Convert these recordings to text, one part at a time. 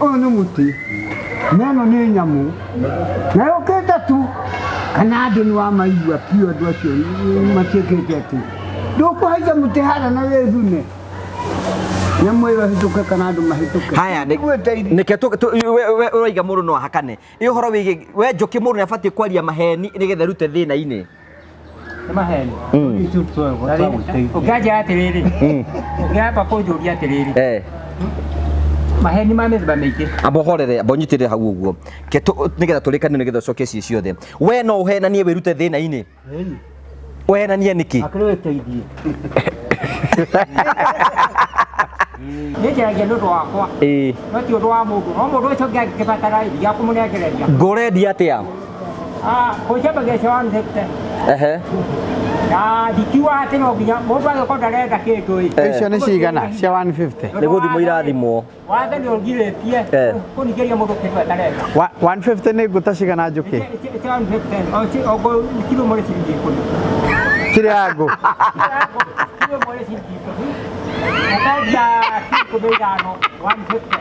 Ũyũ nĩ mũtĩ na ĩno nĩ nyamũ na yũkĩte tu kana andũ nĩ wamaigua biũ andũ acio matuĩkĩte atĩ ndũkũhaica mũtĩ harĩa na wĩthune nyamũ ĩyo ĩhĩtũke kana andũ mahĩtũke. Haya, Nĩguo nĩke ũroiga mũndũ no ahakane. Ĩ ũhoro wĩgiĩ we Njũkĩ, mũndũ nĩ abatiĩ kwaria maheni nĩgetha erute thĩna-inĩ? Nĩ maheni. Ũkĩanjĩra atĩrĩrĩ, ũkĩamba kũnjũria atĩrĩrĩ, maheni ma mĩthemba mĩingĩ. Amba ũhorere, amba ũnyitĩrĩre hau ũguo. Ke nĩgetha tũrĩkanie, nĩgetha ũcokie ciĩ ciothe. We no ũhenanie wĩrute thĩna-inĩ? Ũhenanie nĩkĩ? Akĩrĩ wĩteithie. Nĩ njaragia nĩ ũndũ wakwa, no ti ũndũ wa mũndũ. No mũndũ ũcio ũngĩ angĩkĩbatara iria kũmũnengereria. Ngũrendia atĩa? Ah, kũnjambagia cia 150. Ehe. Na ndikiuga atĩ no nginya mũndũ angĩkorwo ndarenda kĩndũ ĩ. Icio nĩ cigana cia 150? Nĩ gũthimwo irathimwo. Watho nĩ ũgirĩtie kũringĩria mũndũ kĩndũ atarenda. 150 nĩ ngũta cigana, Njũkĩ? Cia 150 o kilo ĩmwe nĩ ciringi 10. Kĩrĩa ya ngũ? Kilo ĩmwe nĩ ciringi 10. Ũkendia 15, 150.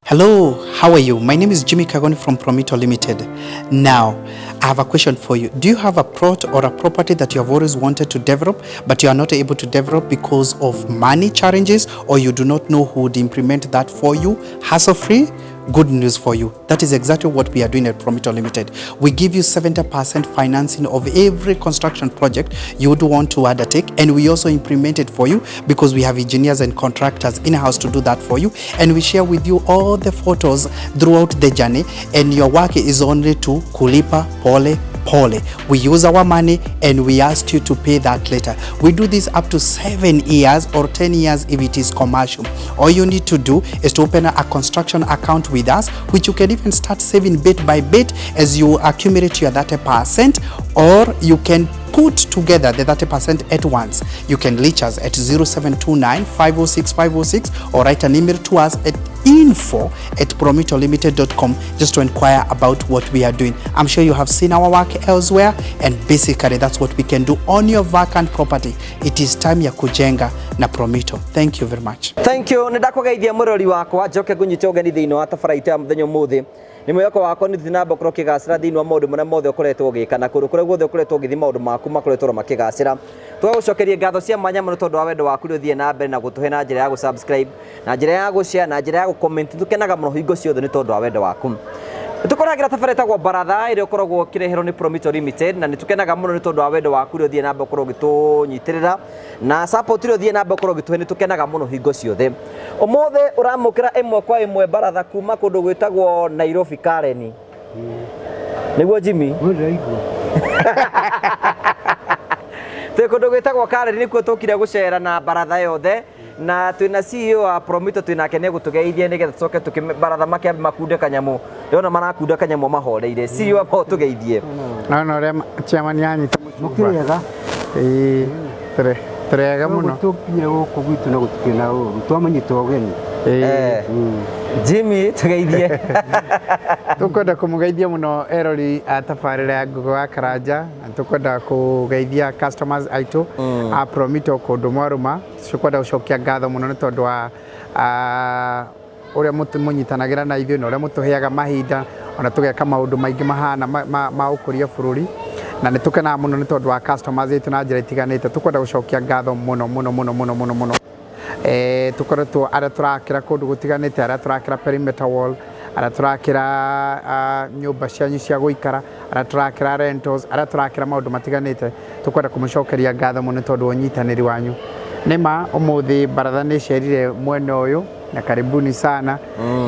Hello, how are you? My name is Jimmy Kagoni from Promito Limited. Now, I have a question for you. Do you have a plot or a property that you have always wanted to develop, but you are not able to develop because of money challenges, or you do not know who would implement that for you hassle-free? Good news for you. That is exactly what we are doing at Promito Limited. We give you 70% financing of every construction project you would want to undertake, and we also implement it for you because we have engineers and contractors in-house to do that for you, and we share with you all the photos throughout the journey, and your work is only to kulipa pole pole. We use our money and we ask you to pay that later. We do this up to 7 years or 10 years if it is commercial. All you need to do is to open a construction account with us, which you can even start saving bit by bit as you accumulate your 30%, or you can put together the 30% at once. You can reach us at 0729 506 506 or write an email to us at info@promitolimited.com just to inquire about what we are doing. I'm sure you have seen our work elsewhere, and basically that's what we can do on your vacant property. It is time ya kujenga na Promito. Thank you very much. Thank you. Nĩ ndakũgeithia mũrori wakwa, njoke ngũnyite ũgeni thĩinĩ wa tabara itũ ya mũthenya ũmũthĩ. Nĩ mwĩhoko wakwa nĩ ũthiĩ na mbere gũkorwo ũkĩgacĩra thĩinĩ wa maũndũ marĩa mothe ũkoretwo ũgĩka, na kũndũ kũrĩa guothe ũkoretwo ũgĩthiĩ maũndũ maku makoretwo makĩgacĩra. Tũgagũcokeria ngatho cia mwanya mũno tondũ wa wendo waku ũrĩa ũthiĩ na mbere na gũtũhe na njĩra ya gũ-subscribe, na njĩra ya gũ-share, na njĩra ya gũ-comment. Tũkenaga mũno hingo ciothe nĩ tondũ wa wendo waku. Tũkoragĩra tabarĩra ĩtagwo Baratha ĩrĩa ũkoragwo ũkĩreherwo nĩ Promito Limited, na nĩ tũkenaga mũno nĩ tondũ wa wendo waku ũrĩa ũthiĩ na mbere gũkorwo ũgĩtũnyitĩrĩra na support ĩrĩa ũthiĩ na mbere gũkorwo ũgĩtũhe. Nĩ tũkenaga mũno hingo ciothe. Ũmũthĩ ũramũkĩra ĩmwe kwa ĩmwe Baratha kuma kũndũ gwĩtagwo Nairobi Karen. Nĩguo Jimmy? Ndĩraigua. Twĩ kũndũ gwĩtagwo Karen, nĩkuo tũkire gũcera na Baratha yothe, na twĩna CEO wa Promito, twĩnake nĩ egũtũgeithia nĩgetha tũcoke tũkĩ Baratha makĩambe makunde kanyamũ. Ndĩrona marakunda kanyamũ mahoreire. CEO, amba ũtũgeithie. Nona ũrĩa chairman yanyita mũcuba. Mũkĩrĩega? Ĩĩ, tũrĩega mũno. Tũkinyire gũkũ gwitũ na gũtikĩrĩ na ũru, twamanyita ũgeni. Ĩĩ. Jimmy, tũgeithie. Tũkwenda kũmũgeithia mũno erori a tabarĩra ya Ngugo wa Karanja, na tũkwenda kũgeithia customers aitũ a Promito kũndũ mwarũma. Tũkwenda gũcokia ngatho mũno nĩ tondũ wa ũrĩa mũnyitanagĩra na ithuĩ na ũrĩa mũtũheaga mahinda ona tũgeka maũndũ maingĩ mahana ma ũkũria bũrũri, na nĩ tũkenaga mũno nĩ tondũ wa customers aitũ na njĩra itiganĩte. Tũkwenda gũcokia ngatho mũno mũno mũno mũno mũno mũno. Tũkoretwo arĩa tũrakĩra kũndũ gũtiganĩte, arĩa tũrakĩra perimeter wall, arĩa tũrakĩra nyũmba cianyu cia gũikara, arĩa tũrakĩra rentals, arĩa tũrakĩra maũndũ matiganĩte. Tũkwenda kũmũcokeria ngatho mũno nĩ tondũ wa ũnyitanĩri wanyu. Nĩ ma ũmũthĩ Baratha nĩ ĩcerire mwena ũyũ, na karibuni sana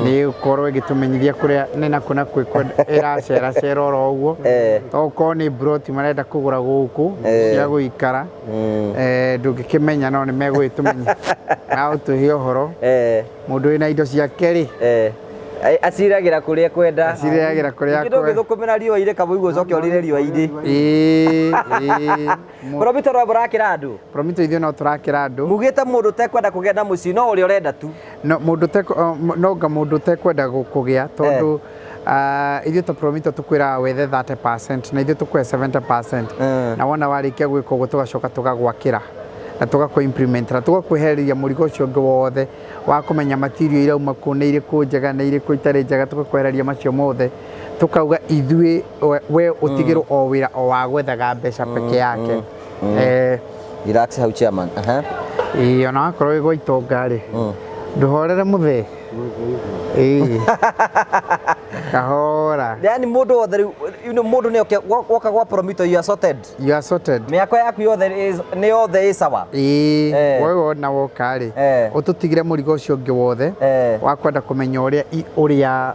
nĩ gũkorwo ĩgĩtũmenyithia kũrĩa nĩ nakũ na kwĩ ĩracera cera oro ũguo. Tokorwo nĩ broti marenda kũgũra gũkũ cia gũikara, ndũngĩkĩmenya, no nĩ megũgĩtũmenya na ũtũhe ũhoro. Mũndũ wĩna indo ciake rĩ, Aciragĩra kũrĩa kwenda. Aciragĩra kũrĩa Ningĩ ndũngĩthũkũmĩra riũa-inĩ kamũigua ũcoke ũrĩre riũa-inĩ. Ĩĩ. Promito no mũrakĩra andũ? Promito ithuĩ no tũrakĩra andũ. Mugĩte mũndũ ũtekwenda kũgĩa na mũciĩ no ũrĩa ũrenda tu. No mũndũ no nga mũndũ ũtekwenda kũgĩa tondũ Ithuĩ ta Promito tũkwĩraga wethe 30% na ithuĩ tũkũhe 70%. Na wona warĩkia gwĩka ũguo, tũgacoka tũgagwakĩra na tũgakũ implement na tũgakwehereria mũrigo ũcio ũngĩ wothe wa kũmenya material irauma kũ, nĩ irĩkũ njega, nĩ irĩkũ itarĩ njega. Tũgakwehereria macio mothe, tukauga ithuĩ we ũtigĩrwo o wĩra o wa gwethaga mbeca peke yake. Relax hau, chairman. Aha. Ĩĩ, ona wakorwo wĩ gwa itonga rĩ, ndũhorere mũthee. Ĩĩ, kahora. Yani mũndũ wothe rĩu, mũndũ nĩ oke woka gwa Promito, you are sorted. You are sorted. Mĩako yaku yothe nĩ yothe ĩ sawa. Ĩĩ. Wowe wona woka rĩ, ũtũtigĩre mũrigo ũcio ũngĩ wothe wa kwenda kũmenya ũrĩa ũrĩa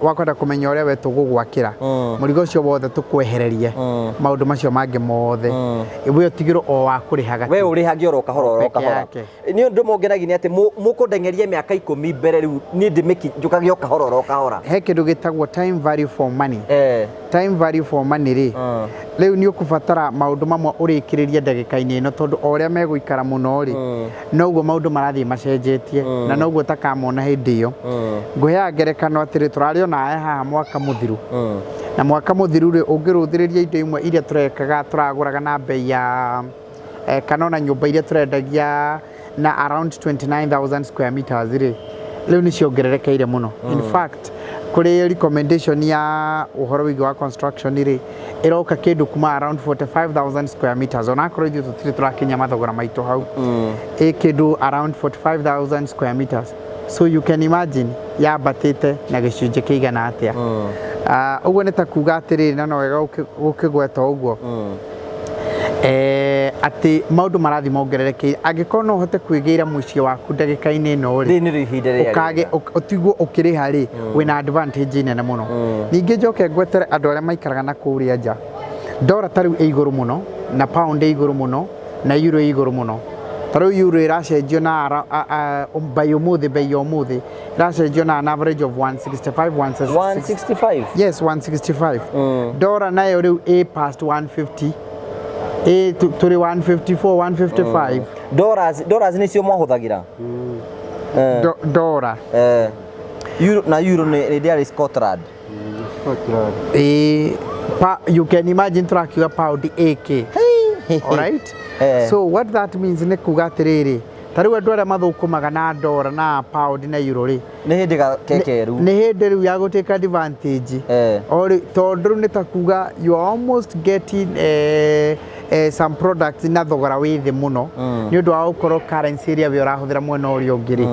wa kwenda kũmenya ũrĩa we tũgũgwakĩra. Mũrigo ũcio wothe tũkwehererie, maũndũ macio mangĩ mothe, we ũtigĩrwo o wa kũrĩhaga we tu. Ũrĩhagia oro kahora oro Peke kahora. Yake. Nĩ ũndũ mũngenagia nĩ atĩ mũkũndengeria mĩaka 10 mbere, rĩu niĩ ndĩmĩki njũkage o kahora oro kahora. He kĩndũ gĩtagwo time value for money. Time value for money rĩ, rĩu nĩ ũkũbatara maũndũ mamwe ũrĩkĩrĩrie ndagĩka-inĩ ĩno, tondũ o ũrĩa megũikara mũno rĩ, noguo maũndũ marathiĩ macenjetie na noguo ũtakamona hĩndĩ ĩyo. Ngũheaga ngerekano atĩrĩ, tũrarĩ onawe haha mwaka mũthiru, na mwaka mũthiru rĩ, ũngĩrũthĩrĩria indo imwe iria tũrekaga, tũragũraga na bei ya kana ona nyũmba iria tũrendagia na around 29,000 square meters rĩ, rĩu nĩ ciongererekeire mũno. In fact, kũrĩ recommendation ya ũhoro wĩgiĩ wa construction rĩ, ĩroka kĩndũ kuma around 45,000 square meters, onakorwo ithuĩ tũtirĩ tũrakinya mathogora maitũ hau, ĩ kĩndũ around 45,000 square meters. So you can imagine yambatĩte na gĩcunjĩ kĩigana atĩa. Ah, ũguo nĩ ta kuga atĩrĩrĩ, na no wega gũkĩgweta ũguo atĩ maũndũ marathiĩ mongererekeire. Angĩkorwo no ũhote kwĩgĩra mũciĩ waku ndagĩka-inĩ ĩno rĩ, Rĩrĩ nĩrĩo ihinda rĩrĩa ũkage rĩega. ũtigwo ũkĩrĩha rĩ, wĩna advantage nene mũno. Ningĩ njoke ngwetere andũ arĩa maikaraga na kũrĩa nja, ndora ta rĩu ĩ igũrũ mũno, na pound ĩ igũrũ mũno, na euro ĩ igũrũ mũno. Ta rĩu euro ĩracenjio na by ũmũthĩ, bei ya ũmũthĩ ĩracenjio na an average of 165, 166. 165. Yes, 165. Ndora nayo rĩu ĩ past 150, ĩ tũrĩ 154, 155. Dollars nĩcio mwahũthagĩra? Ndora. Euro, na euro nĩ ndĩarĩ Scotland. Ĩ you can imagine tũrakiuga pound AK. Alright? So what that means nĩ kuga atĩrĩrĩ, ta rĩu andũ arĩa mathũkũmaga na ndora na pound na euro rĩ, Nĩ hĩndĩ kekeru. Nĩ hĩndĩ rĩu ya gũtake advantage. O rĩ, tondũ rĩu nĩ ta kuga you are almost getting some products na thogora wĩ thĩ mũno, nĩ ũndũ wa gũkorwo currency ĩrĩa we ũrahũthĩra mwena ũrĩa ũngĩ rĩ,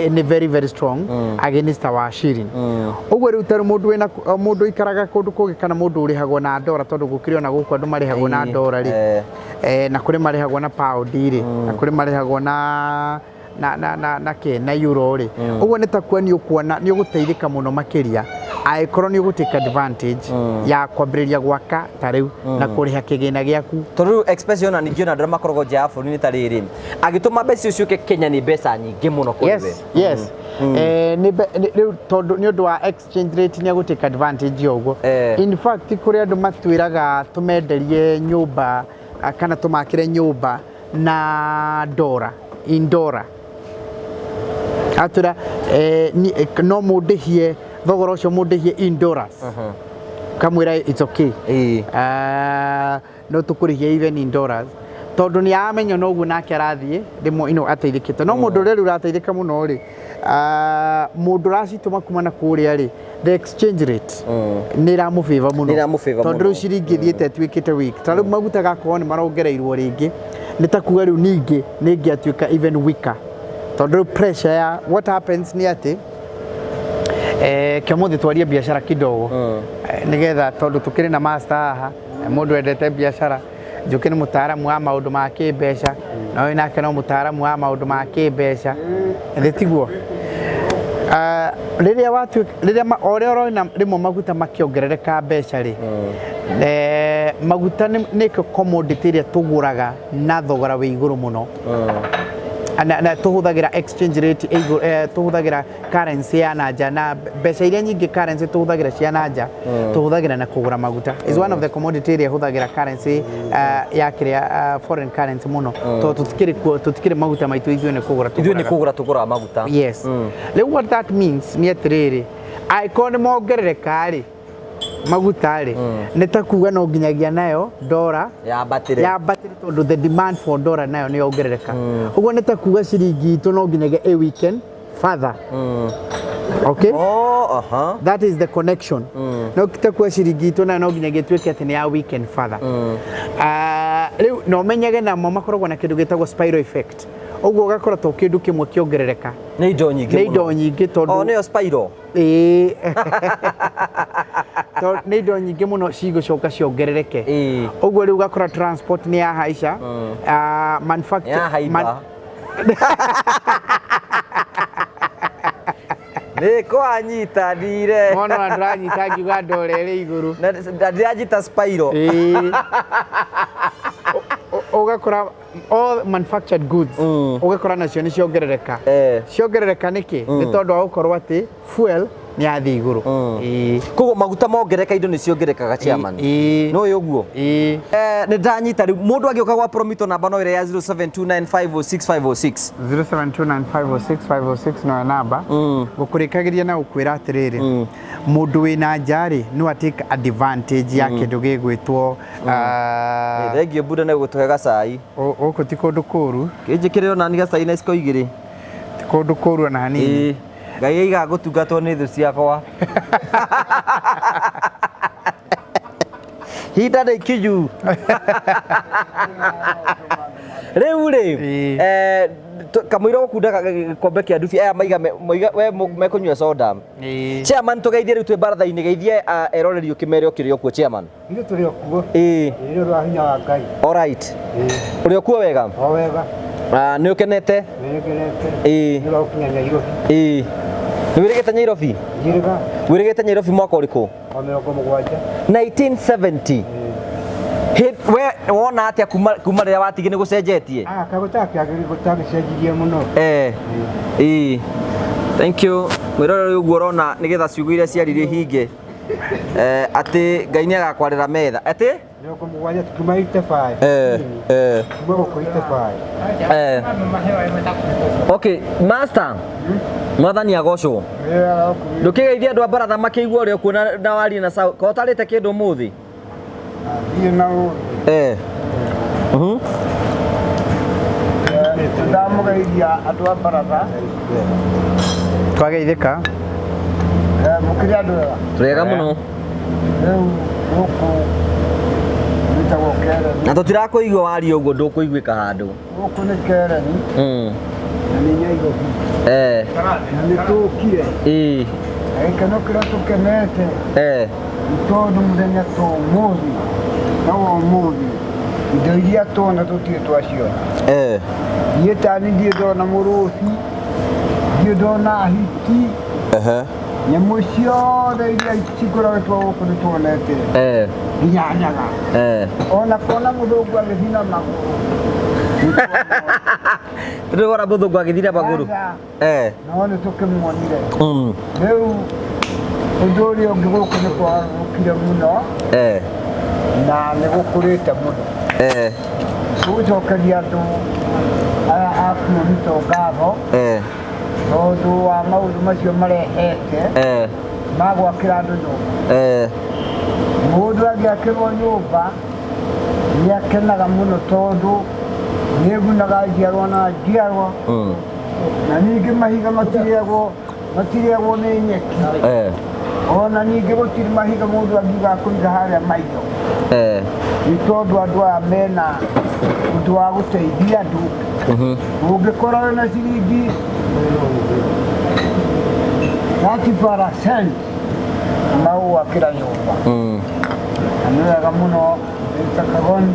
nĩ very very strong against our shilling. Ũguo rĩu tarĩ mũndũ wĩna mũndũ ũikaraga kũndũ kũngĩ kana mũndũ ũrĩhagwo na ndora, tondũ gũkĩrĩ ona gũkũ andũ marĩhagwo na ndora rĩ, na kũrĩ marĩhagwo na pound rĩ, na kũrĩ marĩhagwo na kĩ, na euro rĩ. Ũguo nĩ ta kuo nĩ ũkuona nĩ ũgũteithĩka mũno makĩria angĩkorwo nĩ ũgũtake advantage ya kwambĩrĩria gwaka ta rĩu na kũrĩha kĩgĩna gĩaku. Tondũ rĩu especially ona ningĩ ona andũ arĩa makoragwo nja ya bũrũri, nĩ ta rĩrĩ, agĩtũma mbeca icio ciũke Kenya, nĩ mbeca nyingĩ mũno kũrĩ we. Yes, rĩu tondũ nĩ ũndũ wa exchange rate nĩ egũtake advantage ya ũguo. In fact, kũrĩ andũ matwĩraga tũmenderie nyũmba, kana tũmakĩre nyũmba na ndora, in ndora, atwĩra no mũndĩhie thogora ũcio, mũndĩhie in dollars. Kamwĩra it's okay. Ah, no tũkũrĩhia even in dollars, tondũ nĩ aramenya noguo nake arathiĩ rĩmwe ino ateithĩkĩte. No mũndũ ũrĩa rĩu ũrateithĩka mũno rĩ, mũndũ ũracitũma kuma na kũrĩa rĩ, the exchange rate nĩ ĩramũbĩva mũno. Nĩ ĩramũfavour tondũ mũno. Rĩu ciringi ĩthiĩte ĩtuĩkĩte weak. Ta rĩu maguta gakorwo nĩ marongereirwo rĩngĩ, nĩ ta kuga rĩu ningĩ nĩ ĩngĩatuĩka even weaker, tondũ rĩu pressure ya what happens nĩ atĩ kĩũmũthĩ twarie biacara kidogo, nĩgetha tondũ tũkĩrĩ na master haha, mũndũ wendete biacara. Njũkĩ nĩ mũtaaramu wa maũndũ ma kĩmbeca, na ũyũ nake no mũtaaramu wa maũndũ ma kĩmbeca, ĩthĩ tiguo? Ah, rĩrĩa watuĩka rĩrĩa o ũrĩa ũrona rĩmwe maguta makĩongerereka mbeca rĩ, maguta nĩkĩo commodity ĩrĩa tũgũraga na thogora wĩ igũrũ mũno, na tũhũthagĩra exchange rate ĩ igũrũ, tũhũthagĩra currency ya na nja, na mbeca iria nyingĩ currency tũhũthagĩra cia na nja tũhũthagĩra na kũgũra maguta. Is one of the commodity ĩrĩa ĩhũthagĩra currency ya kĩrĩa, foreign currency mũno, tondũ tũtikĩrĩ kuo, tũtikĩrĩ maguta maitũ, ithuĩ nĩ kũgũra Ithuĩ nĩ tũgũraga. Kũgũra tũgũraga maguta. Yes. Rĩu what that means nĩ atĩrĩrĩ, Angĩkorwo nĩ mongerereka rĩ, maguta rĩ, nĩ ta kuga no nginyagia nayo ndora Yambatĩre. Yambatĩre, tondũ the demand for dollar nayo nĩ yongerereka. Ũguo nĩ ta kuga ciringi itũ no nginyagia ĩ weaken further. Okay? Oh, aha. That is the connection. No ta kuga ciringi itũ nayo no nginyagia ĩtuĩke atĩ nĩ ya weaken further. Ah, rĩu na ũmenyage namo makoragwo na kĩndũ gĩtagwo spiral effect. Ũguo ũgakora to kĩndũ kĩmwe kĩongerereka, Nĩ indo nyingĩ. Nĩ indo nyingĩ tondũ Oh, nĩyo spiral. Ĩĩ. Tondũ nĩ indo nyingĩ mũno cigũcoka ciongerereke. Ũguo rĩu ũgakora transport nĩ yahaica, ah, Yahaimba. Nĩ kwanyitanire. Mwana wa ndũranyita ngiuga ndora ĩrĩ igũrũ. Na ndĩranjita spiral. Ĩĩ. Ũgakora all manufactured goods, ũgakora nacio nĩ ciongerereka. Ciongerereka nĩkĩ? Nĩ tondũ wa gũkorwo atĩ fuel nĩ yathiĩ igũrũ. Ĩĩ. Koguo maguta mongereka, indo nĩ ciongerekaga, chairman. Ĩĩ. No ĩ ũguo. Ĩĩ. Nĩ ndanyita. Rĩu mũndũ angĩũka gwa Promito, namba no ĩrĩa ya 0729506506? 0729506506 no namba ngũkũrĩkagĩria na gũkwĩra atĩrĩrĩ, mũndũ wĩna nja rĩ, no a take advantage ya kĩndũ gĩgwĩtwo ah, Thengio mbunda nĩ gũtũhe gacai. Gũkũ ti kũndũ kũru. Kĩnjĩkĩre onani gacai na iciko igĩrĩ. Ti kũndũ kũru ona hanini. Ĩĩ. Ngai aigaga gũtungatwo nĩ thũ ciakwa. Hinda nĩ ikinyu. Rĩu rĩ, kamũira gũkunda gĩkombe kĩa ndubi aya maiga we mekũnyua soda. Chairman, tũgeithie rĩu twĩ baratha-inĩ, geithie eroreri ũkĩmere ũkĩrĩ o kuo, chairman. Ithuĩ tũrĩ o kuo. Ĩĩ. Ĩĩ, nĩ ũndũ wa hinya wa Ngai. Alright. Ũrĩ o kuo wega? O wega. Ah, nĩ ũkenete? Nĩngenete. Ĩĩ. Nĩ wa gũkinya Nyairobi. Ĩĩ. Nĩ wĩrĩgĩte Nyairobi? Njĩrĩga. Wĩrĩgĩte Nyairobi mwaka ũrĩkũ? Wa 70. 1970. We wona atĩa kuma rĩrĩa watigire, nĩ gũcenjetie? Ah, gũtagĩcenjirie mũno. Ĩĩ. Thank you. Mwĩroreri, ũguo ũrona nĩgetha ciugo iria ciaririe hinge. Atĩ Ngai nĩ agakwarĩra metha. Atĩ? 70 tukiuma 85. Kuma gũkũ 85. Okay, master. Mwathani agocwo. Ndũkĩgeithie andũ a baratha makĩigua ũrĩa ũkuona na warie na sau. Ko ũtarĩte kĩndũ ũmũthĩ? Thiĩ na ũũ. Ndamũgeithia andũ a baratha. Twageithĩka. Mũkĩrĩ andũ ega? Tũrĩega mũno. Rĩu gũkũ gwĩtagwo Kereni. Na tũtirakũigua waria ũguo, ndũkũiguĩka handũ. Gũkũ nĩ Kereni na nĩ Nyairobi. Na nĩ tũkire. Na gĩkeno kĩrĩa tũkenete nĩ tondũ mũthenya ta ũmũthĩ na wa ũmũthĩ, indo iria tuona tũtirĩ twaciona. Niĩ tani ndirĩ ndona mũrũthi, ndirĩ ndona hiti, nyamũ ciothe iria cikoretwo gũkũ nĩ tuonete, nginya nyaga, ona kuona mũthũngũ agĩthiĩ na magũrũ. Tũrĩ mũthũngũ agĩthiĩ na magũrũ. Aca. No nĩ tũkĩmuonire. Rĩu ũndũ ũrĩa ũngĩ, gũkũ nĩ kwarũrũkire mũno na nĩ gũkũrĩte mũno. Tũgũcokeria andũ aya a Promito ngatho tondũ wa maũndũ macio marehete ma gwakĩra andũ nyũmba. Mũndũ angĩakĩrwo nyũmba nĩ akenaga mũno tondũ nĩ ĩgunaga njiarwa na njiarwa, na ningĩ mahiga matirĩagwo nĩ nyeki. Ona ningĩ gũtirĩ mahiga mũndũ angiuga akũiga harĩa maitho, nĩ tondũ andũ aya mena ũndũ wa gũteithia andũ. Ũngĩkorwo wĩna ciringi 30% magũgwakĩra nyũmba, na nĩ wega mũno, Mr. Kagoni.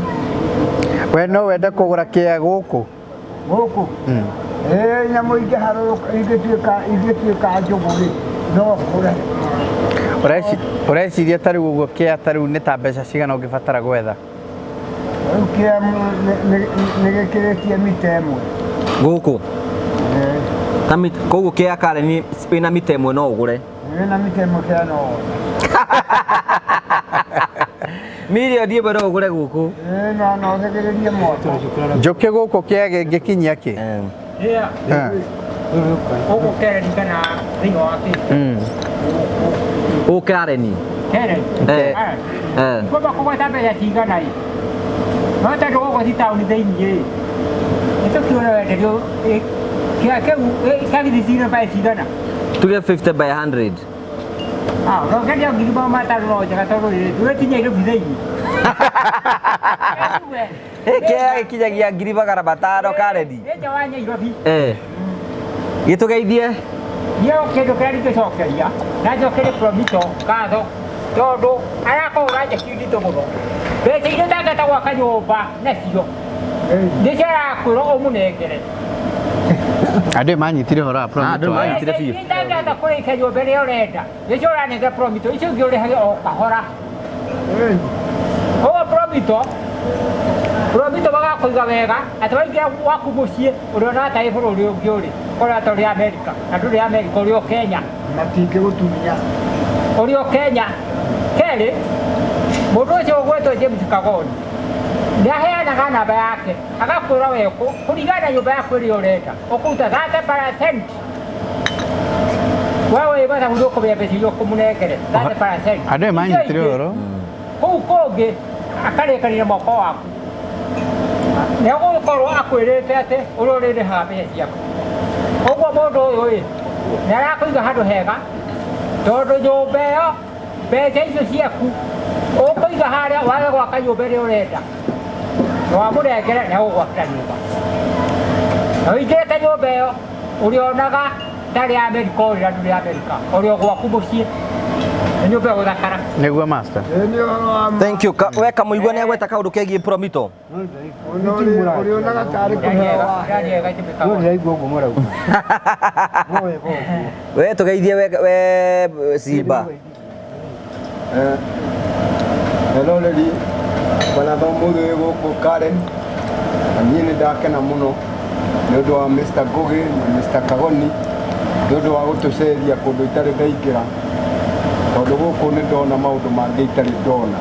We no wende kũgũra kĩea gũkũ? Gũkũ? Ĩĩ, nyamũ ingĩharũrũka, ingĩtuĩka njũgũ rĩ, no ngũre. Ũreciria ta rĩu ũguo kĩea ta rĩu nĩ ta mbeca cigana ũngĩbatara gwetha? Rĩu kĩa nĩ gĩkĩrĩtie mita 1. Gũkũ? Ta koguo kĩa Karen wĩna mita 1 no ũgũre? Wĩna mita 1 kĩa no. 1 million no ũgũre gũkũ? Ĩĩ, no thĩgĩrĩrie mwaka. Njũke gũkũ kĩea gĩngĩkinyia kĩ? Gũkũ Kereni kana thĩinĩ wa kĩ? Gũkũ Karen. Karen. Eh. Eh. Kwamba kũgweta mbeca cigana ĩ, no tondũ gũkũ ti taũni thĩiniĩ ĩ, nĩtũkĩona wenderio ĩ, kĩa kĩu ĩ, kĩa gĩthicire mbeca cigana. Tuge 50 by 100. Ah, no kendia 500,000 no njega tondũ rĩrĩ ndũrĩ ti Nairobi thĩiniĩ. Kĩa gĩkinyagia 500,000 Karen. Nĩ nja wa Nairobi. Eh. Gĩtũgeithie. Niĩ kĩndũ kĩrĩa ndingĩcokeria na njokerie Promito ngatho tondũ arakũhũra njeki nditũ mũno. Mbeca iria ũtangĩhota gwaka nyũmba nacio nĩcio arakwĩra ũmũnengere. Andũ manyitire ũhoro wa Promito. Andũ manyitire Mbeca biũ. iria itangĩhota kũrĩkia nyũmba ĩrĩa ũrenda nĩcio ũranengera Promito, icio ingĩ ũrĩhage o kahora. Koguo Promito magakũiga wega atĩ waingĩra gwaku mũciĩ ũrĩonaga tarĩ bũrũri ũngĩ ũrĩ, ũrĩa ta ũrĩ Amerika na ndũrĩ Amerika, ũrĩ o Kenya. Matingĩgũtunya. Ũrĩ o Kenya. Kerĩ, mũndũ ũcio ũgwetwo James Kagoni nĩ aheanaga namba yake agakwĩra we kũringana na nyũmba yaku ĩrĩa ũrenda ũkũruta 30%. We wĩ mathabu nĩ ũkũmenya mbeca iria ũkũmũnengere 30%. Andũ manyitire ũhoro. Kũu kũngĩ akarĩkanĩria moko waku nĩ egũkorwo akwĩrĩte atĩ ũrĩa ũrĩrĩhaga mbeca ciaku. Ũguo mũndũ ũyũ ĩ nĩ arakũiga handũ hega tondũ nyũmba ĩyo mbeca icio ciaku ũkũiga harĩa wage gwaka nyũmba ĩrĩa ũrenda na wamũnengere nĩ egũgwakĩra nyũmba na ũingĩrĩte nyũmba ĩyo ũrĩonaga ndarĩ Amerika ũrĩ na ndũrĩ Amerika ũrĩ o gwaku mũciĩ nĩ nyũmba ĩgũthakara. Nĩguo master. Nĩ ũhoro wa ma. Thank you. We Kamũigua nĩ agweta kaũndũ kegiĩ Promito. Ũrĩonaga tarĩ kũheo wa. Ndĩraria Jimmy Kagoni. Ndĩraigua ũguo mũrauga. No wega ũguo. We tũgeithie we Simba. Eroreri baratha ũmũthĩ wĩ gũkũ Karen na niĩ nĩ ndakena mũno nĩ ũndũ wa Mr. Ngugi na Mr. Kagoni nĩ ũndũ wa gũtũceria kũndũ itarĩ ndaingĩra tondũ gũkũ nĩ ndona maũndũ mangĩ itarĩ ndona.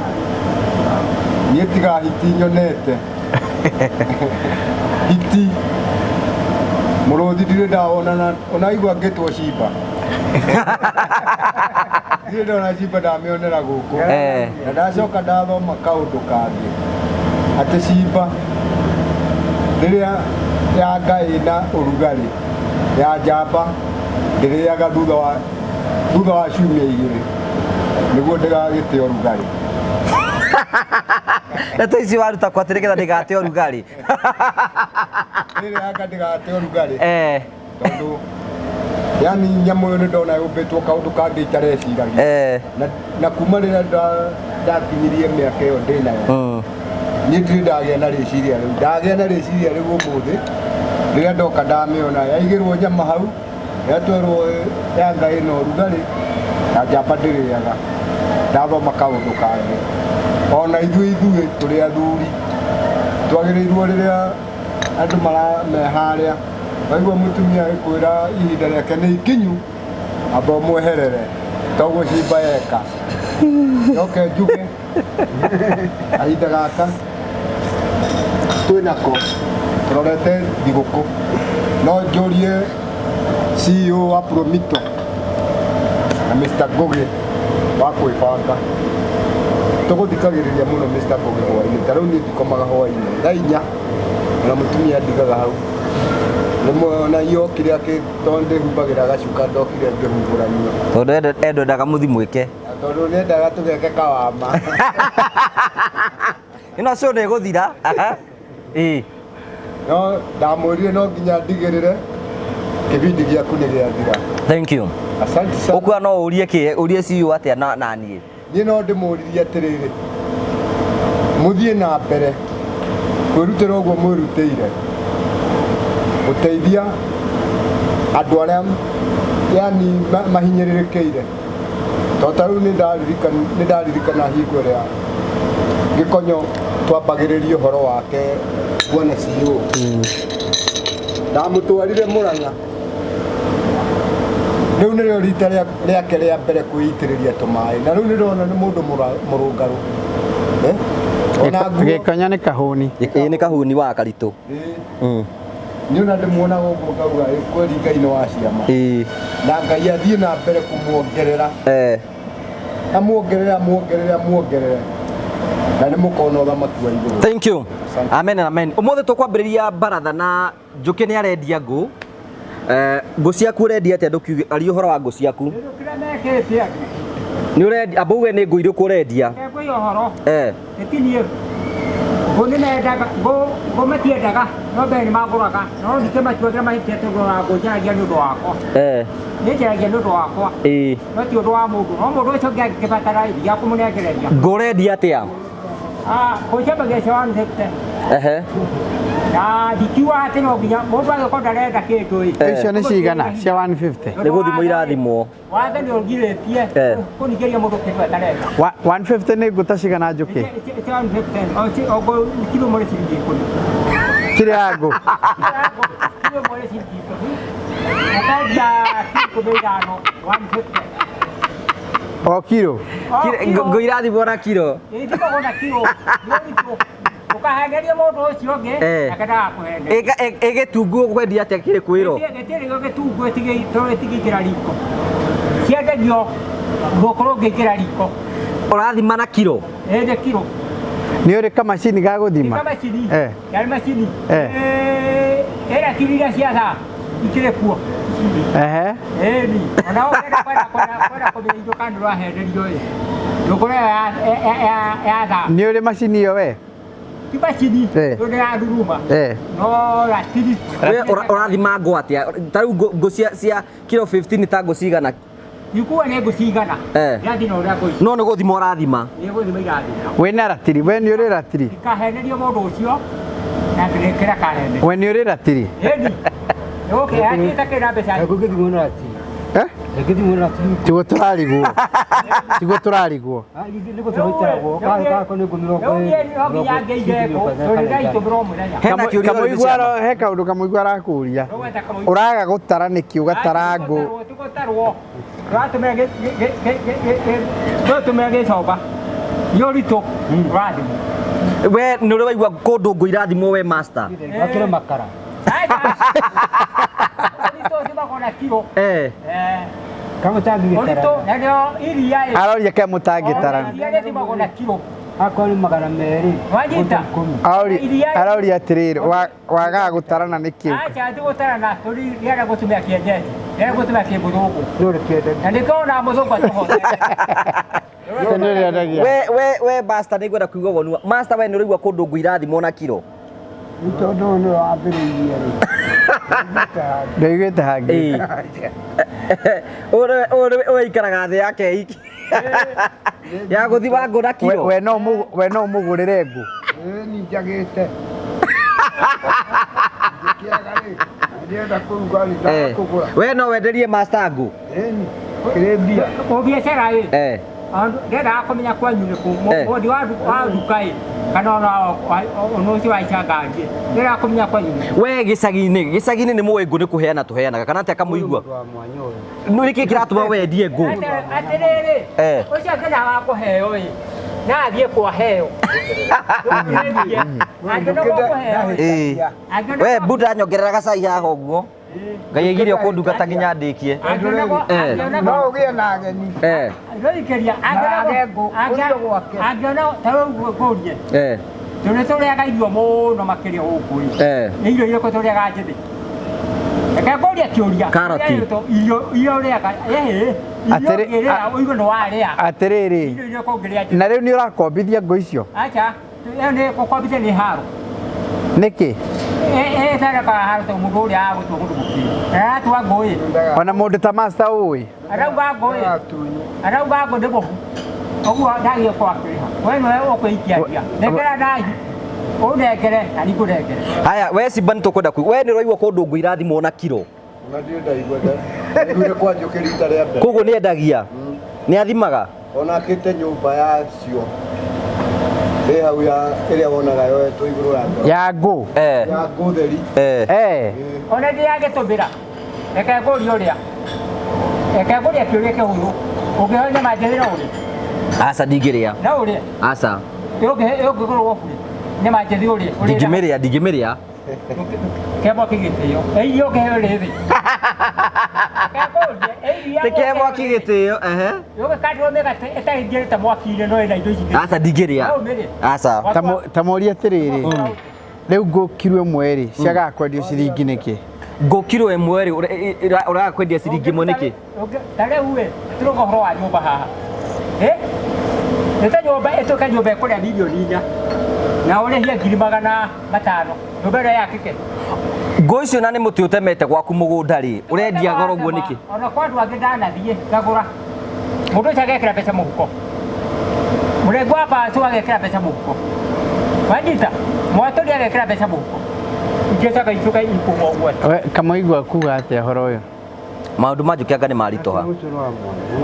Niĩ tiga hiti nyonete hiti mũrũthi ndirĩ ndawona na onaigua ngĩtwo cimba ndirĩ ndona cimba ndamĩonera gũkũ. Na ndacoka ndathoma kaũndũ kangĩ atĩ cimba rĩrĩa yanga ĩna ũrugarĩ ya njamba ndĩrĩaga thutha wa ciumia igĩrĩ nĩguo ndĩgagĩte ũrugarĩ. Ndeto ici waruta kwa atĩ nĩgetha ndĩgate ũrugarĩ. Rĩrĩa yanga ndĩgate ũrugarĩ. Tondũ yani nyamũ ĩyo nĩ ndona yũmbĩtwo kaũndũ kangĩ itareciragia. Na kuma rĩrĩa ndakinyirie mĩaka ĩyo ndĩnayo niĩ ndirĩ ndagĩa na rĩciria rĩu. Ndagĩa na rĩciria rĩu ũmũthĩ rĩrĩa ndoka ndamĩona yaigĩrwo nyama hau yatwerwo yanga ĩna ũrugarĩ na njamba ndĩrĩaga. Ndathoma kaũndũ kangĩ. Ona ithuĩ tũrĩ athuri twagĩrĩirwo rĩrĩa andũ me harĩa waigua mũtumia agĩkwĩra ihinda rĩake nĩ ikinyu amba ũmweherere toguo cimba yeka. Njoke njuge kahinda gaka twĩnako tũrorete thigũkũ no njũrie CEO wa Promito na Mr. Ngugi wa kwĩbanga tũgũthikagĩrĩria mũno Mr. Ngugi hwainĩ ta rĩu niĩ ndikomaga hwainĩ thaa inya na mũtumia ndigaga hau rĩmwe ona iokire akĩ tondũ ndĩhumbagĩra gacuka ndokire ngĩhumbũranio tondũ endendaga mũthi mwĩke tondũ nĩendaga tũgeke kawama ĩno show nĩ ĩgũthira. No ndamwĩrire no nginya ndigĩrĩre kĩbindi gĩaku nĩ gĩathira. Thank you. Asante sana. Ũkuona no ũrie kĩ ũrie CEO atĩa na niĩ? Niĩ no ndĩmũririe atĩrĩrĩ mũthiĩ na mbere kwĩrutĩra ũguo mwĩrutĩire gũteithia andũ arĩa yani mahinyĩrĩrĩkĩire tondũ ta rĩu nĩ ndaririkana hingo ĩrĩa Gĩkonyo twambagĩrĩria ũhoro wake bwana CEO ndamũtwarire Mũrang'a rĩu nĩrĩo rita rĩake rĩa mbere kwĩitĩrĩria tũmaĩ na rĩu nĩndona nĩ mũndũ mũrũngarũ. Gĩkonyo nĩ kahũni. Ĩĩ nĩ kahũni wa Karitũ. Niĩ ona ndĩmuonaga ũguo ngauga, "Ĩ, kweli Ngai nĩ wa ciama." Na Ngai athiĩ na mbere kũmuongerera, amuongerere, amuongerere, amuongerere, na nĩ mũkona ũthamaki wa igũrũ. Thank you. Amen and amen. Ũmũthĩ tũkwambĩrĩria baratha na Njũkĩ nĩ arendia ngũ. Ngũ ciaku ũrendia atĩa? Ndũkiuge aria ũhoro wa ngũ ciaku. Kĩrĩa mekĩte andũ. Nĩ ũrendia, amba uge nĩ ngũ irĩkũ ũrendia. Ngũiga ũhoro. Ĩtinie. Ngũ nĩ mendaga, ngũ matiendaga, no mbere nĩ mangũraga. No ndikĩmatuagĩra mahĩtia tondũ ona ngũ njaragia nĩ ũndũ wakwa. Nĩ njaragia nĩ ũndũ wakwa. No ti ũndũ wa mũndũ. No mũndũ ũcio ũngĩ angĩkĩbatara ndiga kũmũnengereria. Ngũ ũrendia atĩa? Ngũ ciambagia cia 150. Na ndikiuga atĩ no nginya mũndũ angĩkorwo ndarenda kĩndũ ĩ. Icio nĩ cigana cia 150? Nĩ gũthimwo irathimwo. Watho nĩ ũgirĩtie kũringĩria mũndũ kĩndũ atarenda. 150 nĩ ngũ ta cigana Njũkĩ? Cia 150, o ngũ kilo ĩmwe nĩ ciringi 10. Kilo ya ngũ? Kilo ĩmwe nĩ ciringi 10. Ũkendia kilo 15, 150. O kilo? Ngũ irathimwo na kilo? Ithimagwo na kilo. Nĩ ũritũ. Ũkahenderia mũndũ ũcio ũngĩ, nake ndagakũhenderia. Ĩ gĩtungu ũkwendia atĩa kĩrĩ kwĩrwo? Gĩtirĩ gĩtungu ĩtigĩingĩra riko. Ciendagio gũkorwo ũngĩingĩra riko. Ũrathima na kilo? Ĩ nĩ kilo. Nĩ ũrĩ kamacini ga gũthima? Nĩ kamacini. Yarĩ macini. Ĩ ratiri iria cia thaa ikĩrĩ kuo. Ĩni. Ona ũngĩenda kwenda kũmenya indo kana nĩũrahenderio ĩ. Ndũkũrĩa ya thaa. Nĩ ũrĩ macini ĩyo we? Ti macini, tondũ nĩ ya nduruma. No ratiri. We ũrathima ngũ atĩa? Ta rĩu ngũ cia kilo 15 ta ngũ cigana? Ikuwa nĩ ngũ cigana. Irathi na ũrĩa ngũ ici. No nĩ gũthima ũrathima. Nĩ gũthima irathima. Wĩna ratiri, we nĩ ũrĩ ratiri? Ikahenerio mũndũ ũcio na ngĩrĩkĩra kahene. We nĩ ũrĩ ratiri? Ĩni. Okay, akĩta kĩna mbeca. Ngũgĩthimwo na ratiri. Ngĩthimwo na ratiri. Tiguo tũrarigwo. Tiguo tũrarigwo. Nĩ gũtũrĩtaragwo. Gakwa nĩ ngũ mĩrongo No nginya ngĩige ngũ, tũrĩra itũmĩra o mũthenya. Hena kĩũria Kamũigua he kaũndũ kamũigua arakũria. Ũraga gũtara nĩkĩ ũgatara ngũ? Tũgũtarwo. Tũratũmĩra gĩcomba. Nĩ ũritũ ũrathimwo. We nĩ ũrĩ waigua kũndũ ngũ irathimwo we master? Gakĩre makara. Ũritũ ũthimagwo na kiro. Kamũtangĩgĩtara. Ũritũ na nĩo iria ĩ. Aroria ke mũtangĩtara. Iria rĩthimagwo na kiro. Akorwo nĩ 200. Wanyita? Aroria atĩrĩrĩ, wagaga gũtarana nĩkĩ? Acha ti gũtarana, tũri rĩera gũtumia kĩenyenji. Rĩera gũtumia kĩmũthũngũ. Nĩ ũrĩ kĩendengi. Na nĩkĩo ona mũthũngũ atũhotete. We master nĩ ngwenda kũigua woni wa master, we nĩ ũraigua kũndũ ngũ irathimwo na kiro? Nĩ tondũ ũyũ nĩwe wambĩrĩirie rĩ. Ndaiguĩte hangĩ. Ũyũ aikaraga thĩ yake iki. Ya gũthima ngũ na kiro. We no ũmũgũrĩre ngũ? Ĩ ni njagĩte. Ngĩkĩaga rĩ, ndĩrenda kũruga rĩ, ndakũgũra. We no wenderie master ngũ? Ĩni, kĩrĩ mbia. O biacara ĩ. Ndendaga kũmenya kwanyu nĩ kũ. Mwendi wa nduka ĩ, kana ona ona ũcio wa ica ngari ĩ. Ndendaga kũmenya kwanyu nĩ kũ. We gĩcagi-inĩ nĩ mũĩ ngũ nĩ kũheana tũheanaga kana atĩa kamũigua? Nĩ nĩkĩ kĩratũma wendie ngũ? Atĩrĩrĩ, ũcio angĩenda wa kũheo ĩ, na athiĩ kwaheo. Angĩenda wa kũheo ĩ. We buda nyongerera gacai haha ũguo. Ngai aigire ũkũndungata nginya ndĩkie. No ũgĩe na ageni. Rũikĩria angĩona ta rĩu ngũrie. Tondũ nĩ tũrĩaga irio mũno makĩria gũkũ ĩ. Nĩ irio irĩkũ tũrĩaga njĩthĩ? Reke ngũrie kĩũria. Karoti. Irio iria ũrĩaga ĩhĩ. Irio ũngĩrĩa ũigue nĩ warĩa. Atĩrĩrĩ. Irio irĩkũ ũngĩrĩa njĩthĩ? Na rĩu nĩ ũrakombithia ngũ icio? Acha, ĩyo nĩ gũkombithia nĩ haro. Nĩkĩ? Ĩtharekaga haro tondũ mũndũ ũrĩa agũtua mũndũ mũkĩgu. Na aratua ngũ ĩ. Ona mũndũ ta master ũĩ? Arauga ngũ ĩ. Arauga ngũ nĩ mũhu. Ũguo ndagĩrĩirwo gũkorwo akĩrĩha. We nĩwe ũkwĩikia mbia. Nengera ndai. Ũnengere na niĩ ngũnengere. Haya, we Simba nĩ tũkwenda kũigua. We nĩ ũraigua kũndũ ngũ irathimwo na kiro? Ona ndirĩ ndaigua ndaiguire kwa Njũkĩ rita rĩa mbere. Koguo nĩ endagia? Nĩ athimaga? Ona akĩte nyũmba yacio ĩ hau ya ĩrĩa wonaga yoetwo igũrũ ya ngoro. Ya ngũ? Ya ngũ theri. Ona ndĩragĩtũmĩra. Reke ngũrie ũrĩa. Reke ngũrie kĩũria kĩhũthũ. Ũngĩheo nyama njĩthĩ no ũrĩe? Aca ndingĩrĩa. No ũrĩe? Aca. Ĩũngĩgũrwo bure. Nyama njĩthĩ ũrĩe. Ndingĩmĩrĩa. Kĩa mwaki gĩtĩo. Ĩ irio ũkĩheo rĩthĩ. Kekũria, ĩ iria Ti kĩa mwaki gĩtĩo, ehe. Ũgĩkandĩrwo mĩgate ĩtaingĩrĩte mwaki-inĩ no ĩna indo ici ingĩ. Aca ndingĩrĩa. No ũmĩrĩe. Aca. Ta mũrie atĩrĩrĩ, rĩu ngũ kiro ĩmwe rĩ, ciagaga kwendio ciringi nĩkĩ? Ngũ kiro ĩmwe rĩ, ũraga kwendia ciringi ĩmwe nĩkĩ? Ta rĩu ĩ, tũrauga ũhoro wa nyũmba haha. Ĩ? Nĩ ta nyũmba ĩtuĩke nyũmba ĩkũrĩa mirioni 4 na ũrĩhie 500,000. Nyũmba ĩrĩa yakĩke. Ngũ icio na nĩ mũtĩ ũtemete gwaku mũgũnda rĩ, ũrendia goro ũguo nĩkĩ? Ona kwa andũ angĩ ndanathiĩ ngagũra. Mũndũ ũcio agekĩra mbeca mũhuko. Mũrengo wa mbacu agekĩra mbeca mũhuko. Wanyita? Mwatũri agekĩra mbeca mũhuko. Ingĩcoka ituĩke ikũgwa ũguo. We, Kamũigua kuga atĩa ũhoro ũyũ? Maũndũ ma Njũkĩ anga nĩ maritũha.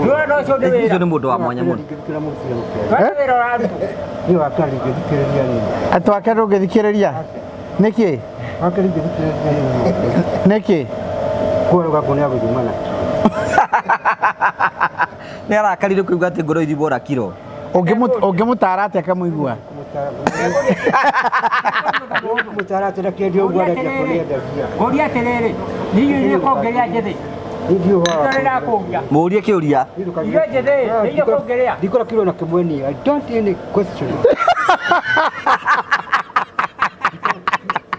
Ndũrona ũcio nĩ Ũcio wĩra. nĩ mũndũ wa mwanya mũno. Ndũrona wĩra ũrarutwo. Niĩ wakwa ndingĩthikĩrĩria niĩ. Atĩ wake ndũngĩthikĩrĩria? Nĩkĩ? Wake ndingĩthikĩrĩria niĩ. Nĩkĩ? Kũarũga ngũ nĩ agũthima na. Nĩ arakarire kũigua atĩ ngoro ithimwo na kiro. Ũngĩmũtara atĩa Kamũigua? Mũtara atĩ ndakĩendia ũguo arendia kũ nĩendagia. Ngũria atĩrĩrĩ, nĩ irio irĩkũ ũngĩrĩa njĩthĩ? Niĩ ndiũĩ ũhoro wa Nĩkĩo ndĩrakũria. Mũũrie kĩũria. Irio njĩthĩ, nĩ irio ũngĩrĩa? Ndikora kiro na kĩmwe niĩ. I don't any question.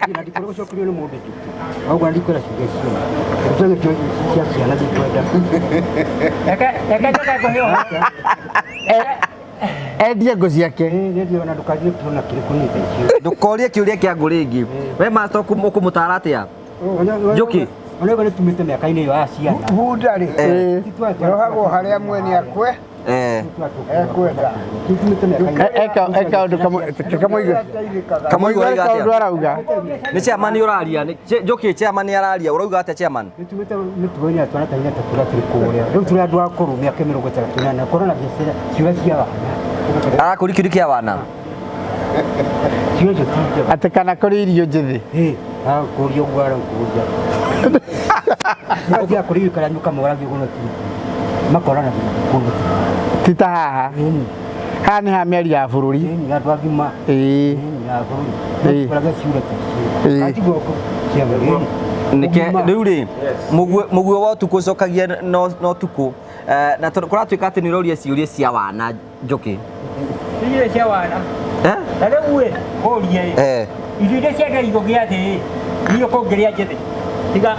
Na ndikora gũcokerio nĩ mũndũ njũkĩ. Ũguo ndikwenda ciũria icio. Gĩtũmi cia ciana ndikwenda. Reke reke njoke ngũhe ũhoro. Endie ngũ ciake. Ĩ nĩ na ndũkanjie kiro na kĩrĩkũ niĩ thaa icio. Ndũkorie kĩũria kĩa ngũ rĩngĩ. We master ũkũmũtara atĩa? Njũkĩ. Ona nĩ tumĩte mĩaka-inĩ ĩyo ya ciana. Bunda rĩ, yohagwo harĩa mwene akwe ekwenda. Tumĩte mĩaka-inĩ. Eka ũndũ Kamũigua. Kamũigua Kamũigua oiga kaũndũ atĩa? arauga. Nĩ chairman ũraria. Njũkĩ chairman araria. Ũrauga atĩa chairman? Nĩtumĩte mĩtugo-inĩ ya twana ta inya ta tũrĩa tũrĩ kũrĩa. Rĩu tũrĩ andũ akũrũ mĩaka 38 korwo na biacara ciũria cia wana. Arakũria kĩũria kĩa wana. Ciũria icio ti njega. Atĩ kana kũrĩ irio njĩthĩ. Ĩ, arakũria ũguo arakũria. Mathiaga kũririkana nyuka moragia ũguo no ti makorana kũndũ. Ti ta haha. Haha nĩ ha mĩario ya bũrũri. Ĩni andũ agima. Ĩĩ. Ĩni ya bũrũri. Ĩĩ. Koraga ciũria ta icio. Ĩĩ. Atiguo cia bũrũri. Nĩke rĩu rĩ, mũguĩ wa ũtukũ ũcokagia no ũtukũ. Na tondũ kũratuĩka atĩ nĩ ũroria ciũria cia wana Njũkĩ. Irio cia wana. Eh? Na rĩu ĩ, ngũrie ĩ. Irio iria ciendeirwo gĩathĩ ĩ, nĩ irio kũngĩrĩa njĩthĩ. Tiga.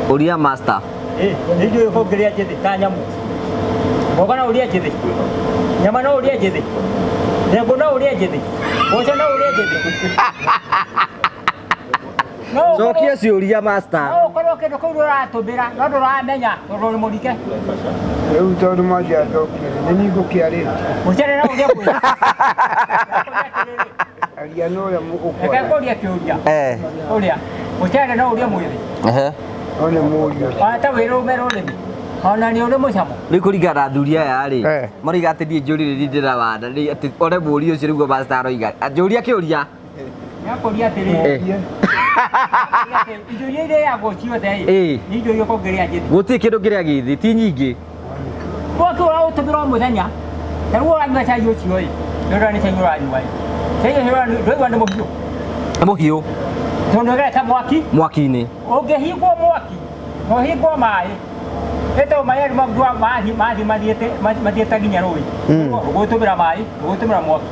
Ũria master. Ĩ, nĩ irio kũngĩrĩa njĩthĩ ta nyamũ. Mboga no ũrĩe njĩthĩ. Nyama no ũrĩe njĩthĩ. Ndengũ no ũrĩe njĩthĩ. Mboco no ũrĩe njĩthĩ. No ũkorwo- Cokia ciũria master. No ũkorwo kĩndũ kĩu ũratũmĩra no ndũramenya tondũ ũrĩ mũrike. Rĩu tondũ manjia njokie nĩ niĩ ngũkĩarĩtie. Mũcere no ũrĩe mwĩthĩ. Aria na ũrĩa Reke ũkwaria. ngũrie kĩũria. Ũrĩa. Mũcere no ũrĩe mwĩthĩ. No nĩ mũriũ. Ona ta wĩ rũme rũrĩmĩ. Ona nĩ ũrĩ mũcamo. Rĩu kũringana na athuri aya rĩ, maroiga atĩ niĩ njũrire niĩ ndĩra wana, nĩ atĩ one mũriũ ũcio nĩguo master aroiga. Njũria kĩũria. Nĩakũria atĩrĩrĩ. Indo iria irĩagwo ciothe ĩ, nĩ indo iria ũkũngĩrĩa njĩthĩ. Gũtirĩ kĩndũ kĩrĩa gĩthĩ, ti nyingĩ. Mwaki ũraũtũmĩra o mũthenya, ta rĩu ũranyua cai ũcio ĩ, nĩ ũrona nĩ cai ũranyua ĩ. Cai ũcio ũranyua ndũraigua nĩ mũhiũ. Nĩ mũhiũ. Tondũ ũgerete mwaki. Mwaki-inĩ. Ũngĩhingwo mwaki, na ũhingwo maĩ, ĩtagwo maĩ arĩa maguo mathiĩ mathiĩ mathiĩte nginya rũĩ. Ũgũtũmĩra maĩ, ũgũtũmĩra mwaki.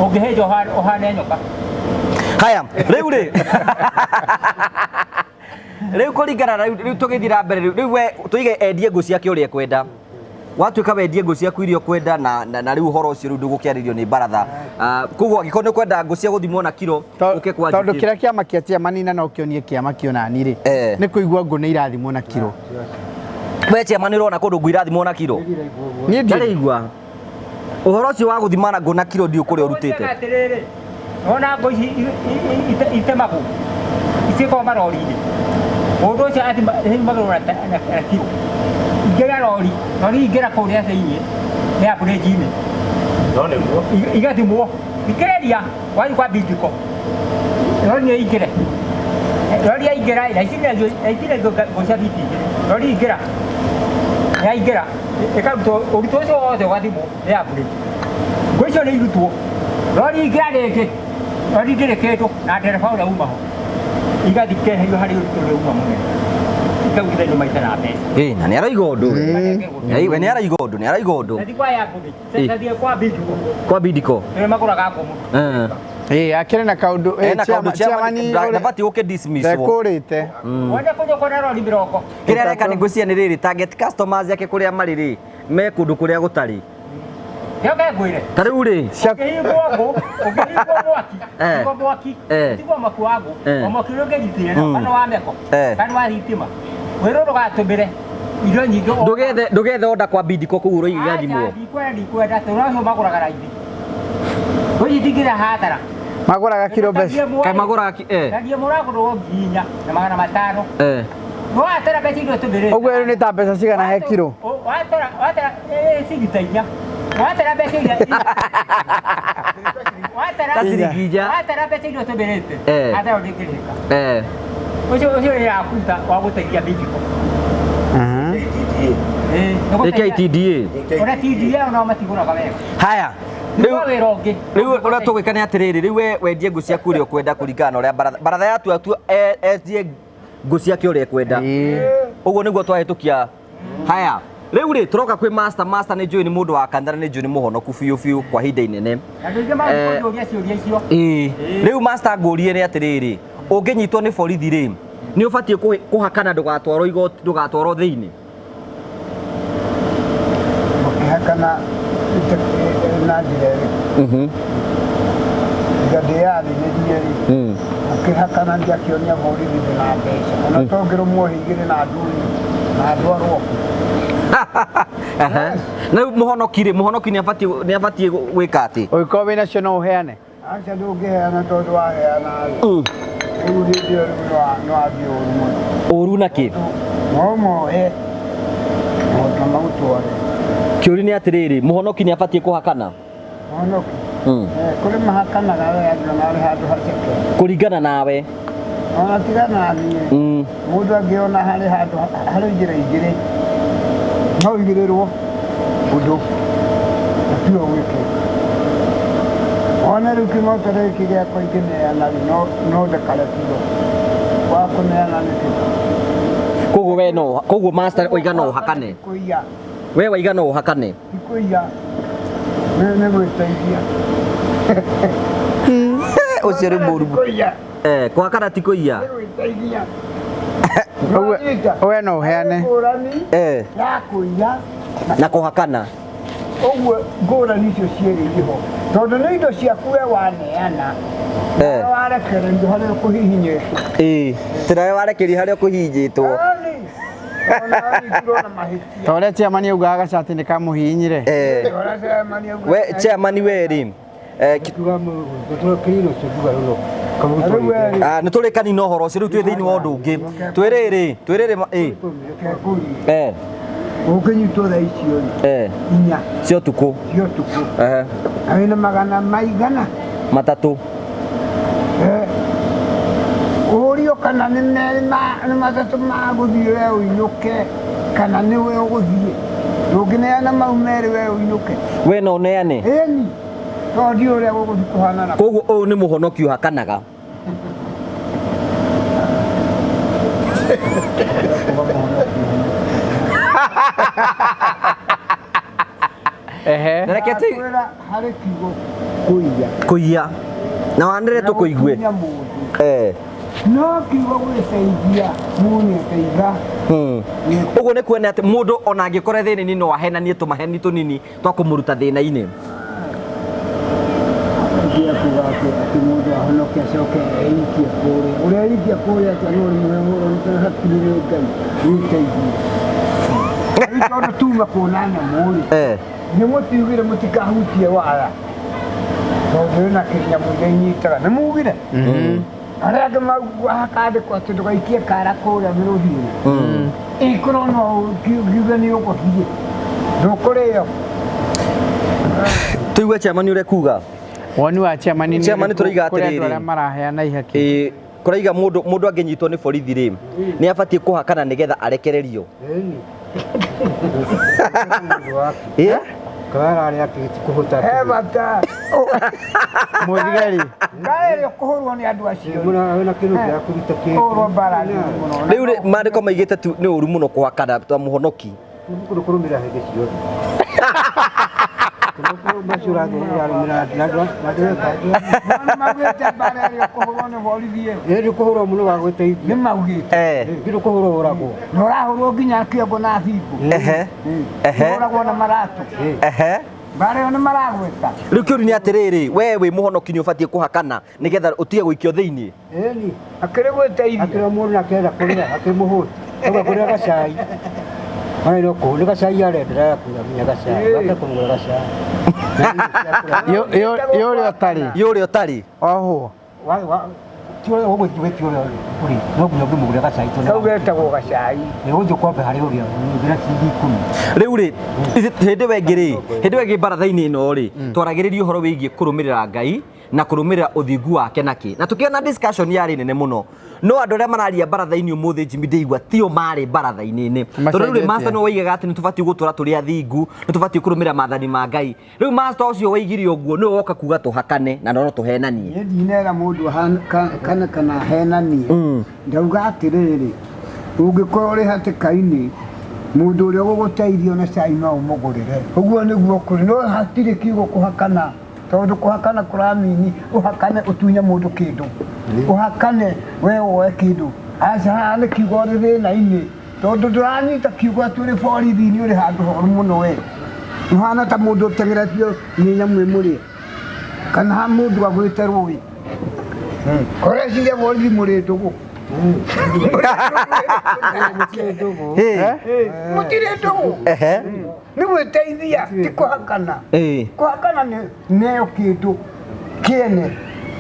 Ũngĩhĩnja ũhane nyoka. Haya, rĩu rĩ. Rĩu kũringana na rĩu tũgĩthiĩ na mbere rĩu we tũige endie ngũ ciake ũrĩa ekwenda. Watuĩka wendie ngũ ciaku iria ũkwenda na rĩu ũhoro ũcio rĩu ndũgũkĩarĩrio nĩ baratha. Koguo angĩkorwo nĩ ũkwenda ngũ cia gũthimwo na kiro, ũke kwa Tondũ Njũkĩ. kĩrĩa kĩama kĩa chairman na no kĩonie kĩama kĩonani rĩ, nĩ kũigua ngũ nĩ irathimwo na kiro. We chairman ũrona kũndũ ngũ irathimwo na kiro? Niĩ ndirĩ igua. Ũhoro ũcio wa gũthima na ngũ na kiro ndiũ kũrĩa ũrutĩte. Atĩrĩrĩ, wona ngũ ici itemagwo icikorwo marori-inĩ, mũndũ ũcio athimagĩrwo na kiro. Ingĩra rori, rori ingĩra kũrĩa thĩiniĩ nĩ ya bridge-inĩ. No nĩguo. Igathimwo. Thikĩrĩria, wathiĩ kwa Bidco. Rori nĩ ĩingĩre. Rori yaingĩra, na itinagio ngũ cia biti igĩrĩ. Rori ingĩra. Yaingĩra, ĩkarutwo, ũritũ ũcio wothe ũgathimwo nĩ ya bridge. Ngũ icio nĩ irutwo. Rori ingĩra rĩngĩ, rori ndĩrĩ kĩndũ na ndereba ũrĩa uma ho. Igathi keherio harĩ ũritũ ũrĩa uma mũnene. Ikaugithanio maita na mbeca. Ĩ, na nĩ araiga ũndũ. Ĩ, we nĩ araiga ũndũ, nĩ araiga ũndũ. Nathi kwa ya ngũthi. Nathiĩ kwa Bidco. Kwa Bidco. Nĩwe magũraga ngũ mũno. Eh. Ĩ, akĩrĩ na kaũndũ ĩ, Ena kaũndũ chairman chairman ndabatiĩ gũkĩ dismiss wo. ndekũrĩte. Wende kũnyua kona rori mĩrongo. Kĩrĩa areka nĩ ngwĩciria nĩ rĩrĩ target customers yake kũrĩa marĩ rĩ me kũndũ kũrĩa gũtarĩ. Nĩoke ngwĩre. Ta rĩu rĩ Ũngĩhingwo ngũ, ũngĩhingwo mwaki, Eh. hingwo mwaki, Eh. tigwo mwaki wa ngũ, Eh. o mwaki ũrĩa ũngĩnyitĩrĩra, kana wa meko, Eh. kana wa thitima. Wĩrwo ndũgatũmĩre irio nyingĩ o- ndũgethe ndũgethe order kwa Bidco kũu ũroiga thimũ. Aca, ndikwenda ndikwenda tondũ acio magũraga raithi. Ũnyitingĩra hathara. Magũraga kiro mbeca. Kaĩ magũraga eh. Na niĩ mũragũrwo 4,500. Eh. No watara mbeca iria ũtũmĩrĩte. Ũguo rĩu nĩ ta mbeca cigana he kiro? Watara watara ciringi ta inya. Watara mbeca iria watara Ta ciringi inya. Watara mbeca iria ũtũmĩrĩte. Eh. Hathara ndĩngĩrĩhĩka. Eh. Ũcio ũcio wĩra wakuruta wa gũteithia Bidco. AKTDA. Ona TDA onao matigũraga wega. Haya. Rĩu wĩra ũngĩ. Rĩu ũrĩa tũgwĩka nĩ atĩrĩrĩ, rĩu we wendie ngũ ciaku ũrĩa ũkwenda kũringana na ũrĩa baratha baratha yatua tu endie ngũ ciake ũrĩa ekwenda. Ũguo nĩguo twahĩtũkia. Haya. Rĩu rĩ tũroka kwĩ master, master nĩ njũĩ nĩ mũndũ wa kanitha na nĩ njũĩ nĩ mũhonoku biũ biũ kwa ihinda inene. Andũ aingĩ mangĩkũria ciũria icio. Ĩĩ. Rĩu master ngũrie nĩ atĩrĩrĩ, ũngĩnyitwo nĩ borithi rĩ, nĩ ũbatiĩ kũhakana ndũgatwarwo igoti, ndũgatwarwo thĩinĩ? Ũkĩhakana na njĩra ĩrĩkũ? Tiga ndĩyarĩrĩrie rĩ, ũkĩhakana ndiakĩonia borithi ndĩna mbeca. Ona tongĩrũmwo higĩrĩ na nduni na ndwarwo kuo. Aha. Na rĩu mũhonoki rĩ, mũhonoki nĩ abatiĩ nĩ abatiĩ gwĩka atĩ? Ũngĩkorwo wĩna cio no ũheane. Aca ndũngĩheana tondũ waheana rĩ, rĩu hĩndĩ ĩyo rĩu nĩ wathiĩ ũru mũno. Ũru na kĩ? No mohe na magũtware. Kĩũria nĩ atĩrĩrĩ, mũhonoki nĩ abatiĩ kũhakana? Mũhonoki? Kũrĩ mahakanaga we angĩona harĩ handũ haceke. Kũringana nawe. Ona tiga na niĩ. Mũndũ angĩona harĩ handũ harĩ njĩra igĩrĩ, no ũigĩrĩrwo ũndũ na tiwe gwĩkĩka. Ona rĩu kĩng'oto gĩkĩ gĩakwa ingĩneana rĩ, no ndekare biũ. Wa kũneana nĩkĩ? Koguo we no, koguo master oiga no ũhakane. Kũiya. We waiga no ũhakane. Ti kũiya. Nĩ gwĩteithia. Ũcio nĩ mũru. Kũiya. Kũhakana ti kũiya. Nĩ gwĩteithia. We no ũheane. Ngũrani ya kũiya na kũhakana. Ũguo ngũrani icio cierĩ irĩ ho. Tondũ nĩ indo ciaku we waneana. Warekererio harĩa ũkũhihinyĩtwo. Ĩĩ, tĩra we warekererio harĩa ũkũhihinyĩtwo. Ta ũrĩa chairman augaga gacati nĩ kamũhihinyire. We chairman we rĩ. Nĩ tũrĩkanina ũhoro ũcio rĩu twĩ thĩinĩ wa ũndũ ũngĩ. Twĩrĩrĩ, twĩrĩrĩ ĩ. Ũngĩnyitwo thaa icio rĩ. Inya. Cia ũtukũ. Cia ũtukũ. Na wĩna magana maigana? Matatũ. Ũrio kana nĩ merĩ nĩ matatũ ma gũthiĩ we ũinũke kana nĩ we ũgũthiĩ. Ndũngĩneana mau merĩ we ũinũke. We no ũneane? Ĩni. Tondũ ndiũĩ ũrĩa gũgũthiĩ kũhana na. Koguo ũyũ nĩ mũhonoki ũhakanaga. Ehe. Na reke atĩ Ndakwĩra harĩ kiugo kũiya. Kũiya. Na wanĩrĩre tũkũigue. Na gũtunya mũndũ. No kiugo gwĩteithia mũndũ nĩateitha. Ũguo nĩ kuona atĩ mũndũ ona angĩkorwo e thĩna-inĩ no ahenanie tũmaheni tũnini twa kũmũruta thĩna-inĩ. Ngia kuga atĩ mũndũ ahonoke acoke eikie kũrĩa. Ũrĩa eikie kũrĩa atĩa no rĩmwe hakiri nĩ Ngai wĩteithie. Rĩu tondũ tuma kuona nyamũ rĩ, nĩ mũtiugire mũtikahutie waya. Tondũ ĩna kĩnyamũ iria inyitaga. Nĩ mugire? Arĩa angĩ hakandĩkwo atĩ ndũgaikie kara kũrĩa mĩrũthi-inĩ. Ĩkorwo no ũkiuge nĩ ũgũthiĩ. Ndũkũrĩo. Tũigue chairman ũrĩa kuga. Woni wa chairman nĩ Chairman tũraiga kũrĩ andũ atĩrĩrĩ. arĩa maraheana ihaki. Ĩĩ, kũraiga mũndũ mũndũ angĩnyitwo nĩ borithi rĩ, nĩ abatiĩ kũhakana nĩgetha arekererio. Ĩĩ? Kawara arĩa kũhota. He bata. Mũthigari. Mbara ĩrĩa ũkũhũrwo nĩ andũ acio. Wĩna kĩndũ gĩa kũruta kĩndũ. Kũhũrwo mbara nene mũno. Rĩu rĩ, maandĩko maigĩte tu nĩ ũru mũno kũhakana ta mũhonoki. Nĩ kũrũmĩrĩra hĩndĩ ciothe. Macio ũrarũmĩrĩra na ndũreka. Nĩ maugĩte mbara ĩrĩa ũkũhũrwo nĩ borithi ĩyo. Nĩ kũhũrwo mũno wa gwĩteithia. Nĩ maugĩte. Kĩndũ kũhũrwo ũragwo. Na ũrahũrwo nginya kĩongo na thingo. Ehe. Ehe. Ũragwo na maratũ. Ehe. Mbara ĩyo nĩ maragwĩta. Rĩu kĩũria nĩ atĩrĩrĩ, we wĩ mũhonoki nĩ ũbatiĩ kũhakana nĩgetha ũtige gũikio thĩinĩ? Ĩni. Akĩrĩ gwĩteithia. Akĩrĩ mũndũ na akĩenda kũrĩa, akĩrĩ mũhũti. Ũgakũrĩa gacai. Ona no kũhũ, nĩ gacai arenda ndarakwĩra nginya gacai. Wake kũmũgũra gacai. Yũ ũrĩa ũtarĩ. Yũ ũrĩa ũtarĩ. Ohwo. Ti ũrĩa ũgũthiĩ wĩtie ũrĩa ũrĩ, no nginya ũngĩmũgũrĩra gacai tondũ Kau getagwo gacai. Nĩ ũgũthiĩ kwambe harĩ ũrĩa ũngĩra ciringi ikũmi. Rĩu rĩ, hĩndĩ ĩyo ĩngĩ rĩ, hĩndĩ ĩyo ĩngĩ baratha-inĩ ĩno rĩ, twaragĩrĩria ũhoro wĩgiĩ kũrũmĩrĩra Ngai na kũrũmĩrĩra ũthingu wake na kĩ. Na tũkĩona discussion yarĩ nene mũno. No andũ arĩa mararia baratha-inĩ ũmũthĩ Jimmy ndĩigua tio marĩ baratha-inĩ. Tondũ rĩu rĩ, master nĩwe woigaga atĩ nĩ tũbatiĩ gũtũra tũrĩ athingu, nĩ tũbatiĩ kũrũmĩrĩra maathani ma Ngai. Rĩu master ũcio woigire ũguo nĩwe woka kuga tũhakane na no tũhenanie. Niĩ ndinera mũndũ kana kana henanie. Ndauga atĩrĩrĩ, ũngĩkorwo ũrĩ hatĩka-inĩ, mũndũ ũrĩa ũgũgũteithia na cai no ũmũgũrĩre. Ũguo nĩguo kũrĩ, no hatirĩ kiugo kũhakana. Tondũ kũhakana kũramini, ũhakane ũtunye mũndũ kĩndũ. Ũhakane we woe kĩndũ. Aca haha nĩ kiugo ũrĩ thĩna-inĩ. Tondũ ndũranyita kiugo atĩ ũrĩ borithi-inĩ ũrĩ handũ horu mũno we. Ũhana ta mũndũ ũteng'eretio nĩ nyamũ ĩmũrĩe. Kana ha mũndũ agwĩte rũĩ. Ũreciria borithi mũrĩ ndũgũ. Mũtirĩ ndũgũ. Nĩ gwĩteithia, ti kũhakana. Kũhakana nĩ neo kĩndũ kĩene.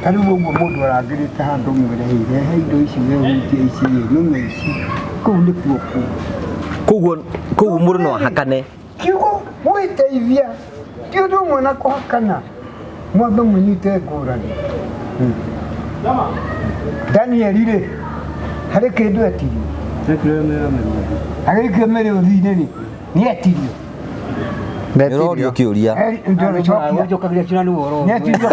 Ta rĩu ũguo mũndũ arangĩrĩte handũ mwĩre, "Hey, rehe indo ici we hutie ici, nũme ici." Kũu nĩkuo kũu. Koguo mũndũ no ahakane. Kiugo gwĩteithia ti ũndũ ũmwe na kũhakana. Mwambe mũnyite ngũrani. Danieli rĩ, harĩ kĩndũ etirio. Agĩikio mĩrũthi-inĩ rĩ, nĩ etirio. Nĩũrorio kĩũria. Nĩ etirio.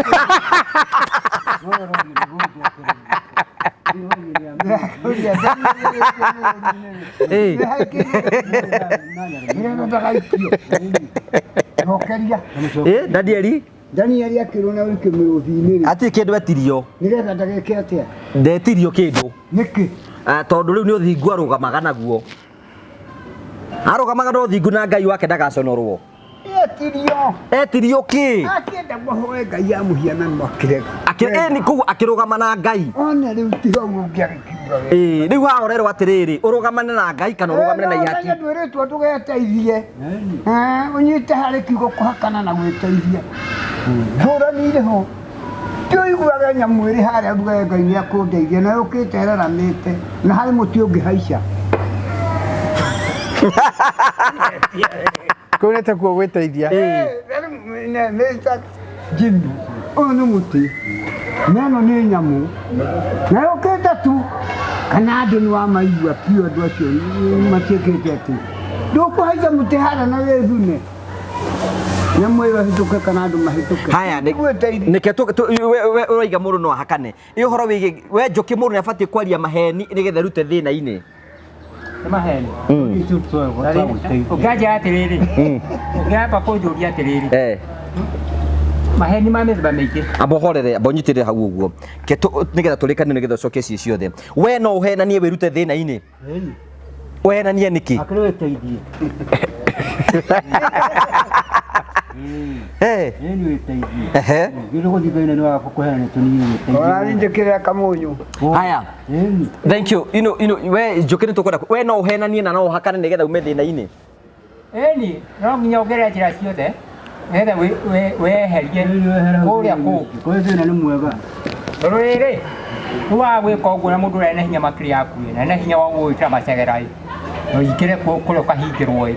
Danieli? Danieli akĩrwo na ũikio mĩrũthi-inĩ rĩ. Hatirĩ kĩndũ etirio. Nĩgetha ndageke atĩa? Ndetirio kĩndũ. Nĩkĩ? Tondũ rĩu nĩ ũthingu arũgamaga naguo. Arũgamaga na ũthingu na Ngai wake ndagaconorwo. Etirio. Etirio kĩ? Akĩenda kũhoe Ngai ya mũhianano akĩrega. Ĩni koguo akĩrũgama na Ngai. Ona rĩu ti hau ũngĩagĩkiuga we. Rĩu haha ũrerwo atĩrĩrĩ, ũrũgamane na Ngai kana ũrũgamane na ihaki. Ndwĩrĩtwo ndũgeteithie. Ũnyite harĩ kiugo kũhakana na gwĩteithia. Ngũrani irĩ ho. Ti ũiguaga nyamũ ĩrĩ harĩa uge Ngai nĩ akũndeithia na yũkĩte ĩraramĩte na harĩ mũtĩ ũngĩhaica. Kũu nĩ takuo gwĩteithia. Jimmy, ũyũ nĩ mũtĩ na ĩno nĩ nyamũ na yũkĩte tu kana andũ nĩ wamaigua biũ andũ acio matiĩkĩte atĩ ndũkũhaica mũtĩ harĩa na wĩthune nyamũ ĩyo ĩhĩtũke kana andũ mahĩtũke. Haya, nĩke ũraiga mũndũ no ahakane. Ĩ ũhoro wĩgiĩ we Njũkĩ mũndũ nĩ abatiĩ kwaria maheni nĩgetha erute thĩna-inĩ. Nĩ maheni. Ũngĩanjĩra atĩrĩrĩ, ũngĩamba kũnjũria atĩrĩrĩ, maheni ma mĩthemba mĩingĩ. Amba ũhorere, amba ũnyitĩrĩre hau ũguo. Nĩgetha tũrĩkanie nĩgetha ũcokie ciĩ ciothe. We no ũhenanie wĩrute thĩna-inĩ? Ũhenanie nĩkĩ? Akĩrĩ wĩteithie. Ĩni wĩteithie. Gĩrĩ gũthiĩ thĩna nĩ wa kũheana tũnini wĩteithie. Ũrathiĩ njĩkĩrĩra kamũnyũ. Haya. Thank you. You know, we Njũkĩ nĩ tũkwenda we no ũhenanie na no ũhakane nĩgetha ume thĩna-inĩ. Ĩni, no nginya ũgerere njĩra ciothe nĩgetha weherie kũrĩa kũngĩ. Kũrĩ thĩna nĩ mwega. Tondũ rĩrĩ, nĩ waga gwĩka ũguo na mũndũ ũrĩa ena hinya makĩria yaku ĩ, na ena hinya wa gũgwĩkĩra macegera ĩ, na ũingĩre kũrĩa ũkahingĩrwo ĩ.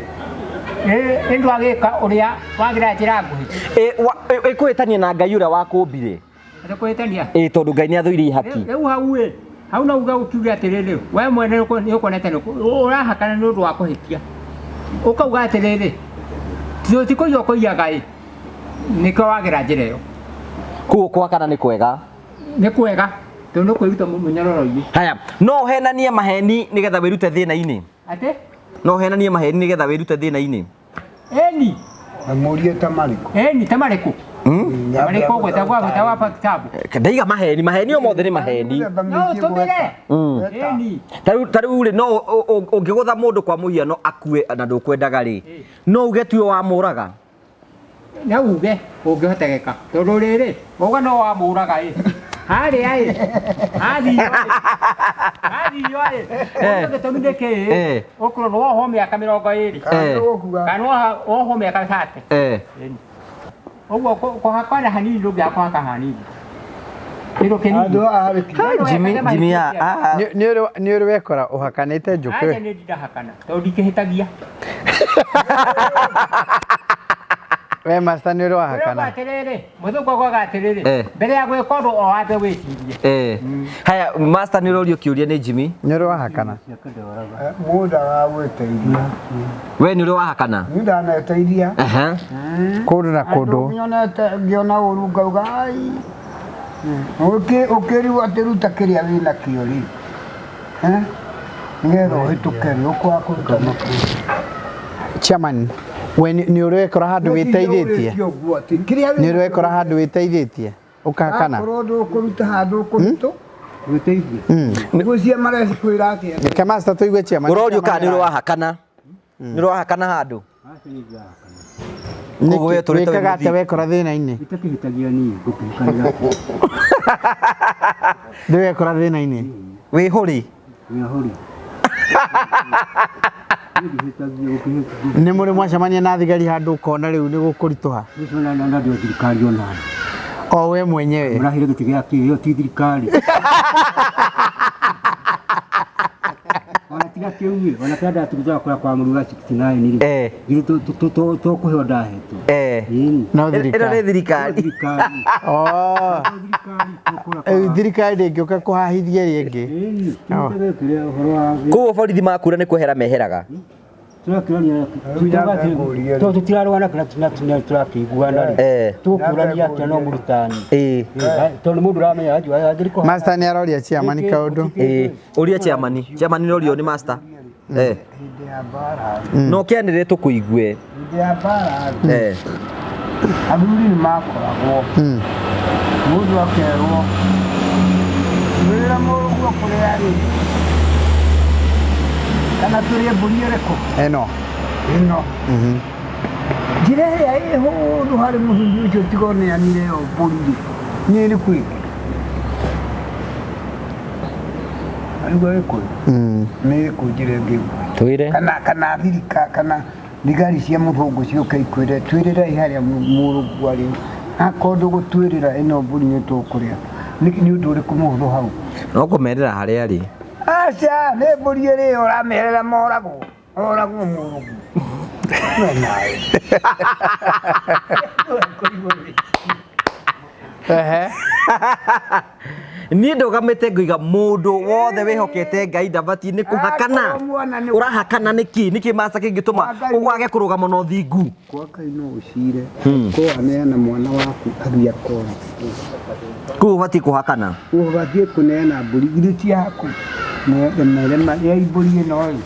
Ĩ ndwagĩka ũrĩa wagĩra njĩra nguhĩ. Ĩ kũhĩtania na Ngai ũrĩa wakũmbire. Atĩ kũhĩtania? Ĩ tondũ Ngai nĩ athũire ihaki. Rĩu hau ĩ, hau no uge ũkiuge atĩrĩrĩ, we mwene nĩ ũkuonete nĩ ũrahakana nĩ ũndũ wa kũhĩtia. Ũkauga atĩrĩrĩ, Tondũ ti kũiya ũkũiyaga ĩ, nĩkĩo wagĩra njĩra ĩyo. Koguo kũhakana nĩ kwega. Nĩ kwega tondũ nĩ kwĩruta mũnyororo-inĩ. Haya, no ũhenanie maheni nĩgetha wĩrute thĩna-inĩ? Atĩ? No ũhenanie maheni nĩgetha wĩrute thĩna-inĩ? Ĩni. Mũrie ta marĩkũ? Ĩni ta marĩkũ? Ta marĩkũ gwĩtagwo gwĩtagwo hapa kitabu. Ndaiga maheni, maheni o mothe nĩ maheni. No ũtũmĩre. Ĩni. Ta rĩu rĩ, no ũngĩgũtha mũndũ kwa mũhiano akue na ndũkwendaga rĩ, no uge tiwe wamũraga? No uge ũngĩhotekeka tondũ rĩrĩ uga no wamũraga ĩ harĩa ĩ athio ĩ athio ĩ ũcio gĩtũmi nĩ kĩĩ ũkorwo nĩ wohwo mĩaka 20 kana wohwo mĩaka 30. Ũguo kũhakana hanini ndũngĩaga kũhaka hanini kĩndũ kĩnini. Jimmy, nĩ ũrĩ wekora ũhakanĩte njũkĩ? Aca nĩ ndahakana tondũ ndikĩhĩtagia. We master nĩ ũrĩ wahakana? Atĩrĩrĩ, mũthũngũ augaga atĩrĩrĩ, mbere ya gwĩka ũndũ o wambe wĩcirie. Haya, master nĩ ũrorio kĩũria nĩ Jimmy. Nĩ ũrĩ wahakana? Mũndũ agagwĩteithia. We nĩ ũrĩ wahakana? Niĩ ndaneteithia. Kũndũ na kũndũ. Nyonete ngĩona ũru ngauga ai. Ũkĩrigwo atĩ ruta kĩrĩa wĩnakĩo rĩ. Nĩgetha ũhĩtũke rĩ, ũkwaga kũruta nakĩo. Chairman, we nĩ ũrĩ wekora handũ wĩteithĩtie? Nĩ ũrĩ wekora handũ wĩteithĩtie? Ũkahakana? Akorwo ndũkũruta handũ ũkũrutwo, wĩteithie. Ngũcia marekwĩra atĩa? Reke master tũigue chairman. Ũrorio kana nĩ ũrĩ wahakana? Nĩ ũrĩ wahakana handũ? Wĩkaga atĩa wekora thĩna-inĩ? Itakĩhĩtagia niĩ, ngũkĩhĩkanĩra. Ndĩ wekora thĩna-inĩ? Wĩhũri? Wĩhũri. Nĩ mũrĩ mwacemania na thigari handũ ũkona rĩu nĩ gũkũritũha? Na ndio thirikari onani. O we mwenyewe. Mũrahire gĩtĩ gĩa kĩ, ĩyo ti thirikari. Ona tiga kĩu ĩ, ona kĩrĩa ndatuguthaga kũrĩa kwa Mũrura 69 rĩ. Githĩ to kũheo ndahetwo. No Ĩno thirikari. nĩ thirikari. Thirikari. Oh. Thirikari ndĩngĩũka kũhahithia rĩngĩ. Koguo borithi makura nĩ kwehera meheraga. Tondũ tũtirarũa na kĩrĩa tũrakĩiguana rĩ. Tũkũrania atĩa no mũrutani. Tondũ mũndũ ũramenya anjĩrĩ Master nĩ aroria chairman kaũndũ. Ũria chairman. Chairman nĩ ũrio nĩ master. Hĩndĩ ya mbara. No kĩanĩrĩre tũkũigue. Hĩndĩ ya mbara. Athuri nĩ makoragwo. Mũndũ akerwo wĩra mũrũguo kũrĩa arĩ kana tũrĩe mbũri ĩrĩkũ? Ĩno. Ĩno. Njĩra ĩrĩa ĩ hũthũ harĩ mũthuri ũcio tiga ũneanire ĩyo mbũri rĩ, nĩ ĩrĩkũ ĩngĩ? Arigwo ĩkũ? Nĩ ĩrĩkũ njĩra ĩngĩ? Twĩre. Kana thirika kana thigari cia mũthũngũ ciũke ikwĩre twĩrĩrei harĩa mũrũguo arĩ, akorwo ndũgũtwĩrĩra ĩno mbũri nĩ tũkũrĩa. Nĩ ũndũ ũrĩkũ mũhũthũ hau? No kũmerĩra harĩa arĩ. Aca, nĩ mbũri ĩrĩo ũramerĩra moragwo. Oragwo mũrũguo. We nawe. Niĩ ndũgamĩte ngoiga mũndũ wothe wĩhokete Ngai ndabatiĩ nĩ kũhakana. Ũrahakana nĩkĩ? Nĩkĩ master kĩngĩtũma wage kũrũgama na ũthingu? Kwa Ngai no ũcire. Ko waneana mwana waku athiĩ akora. Koguo ũbatiĩ kũhakana? Ũbatiĩ kũneana mbũri githĩ ti yaku. Mere marĩa mbũri ĩno ĩ,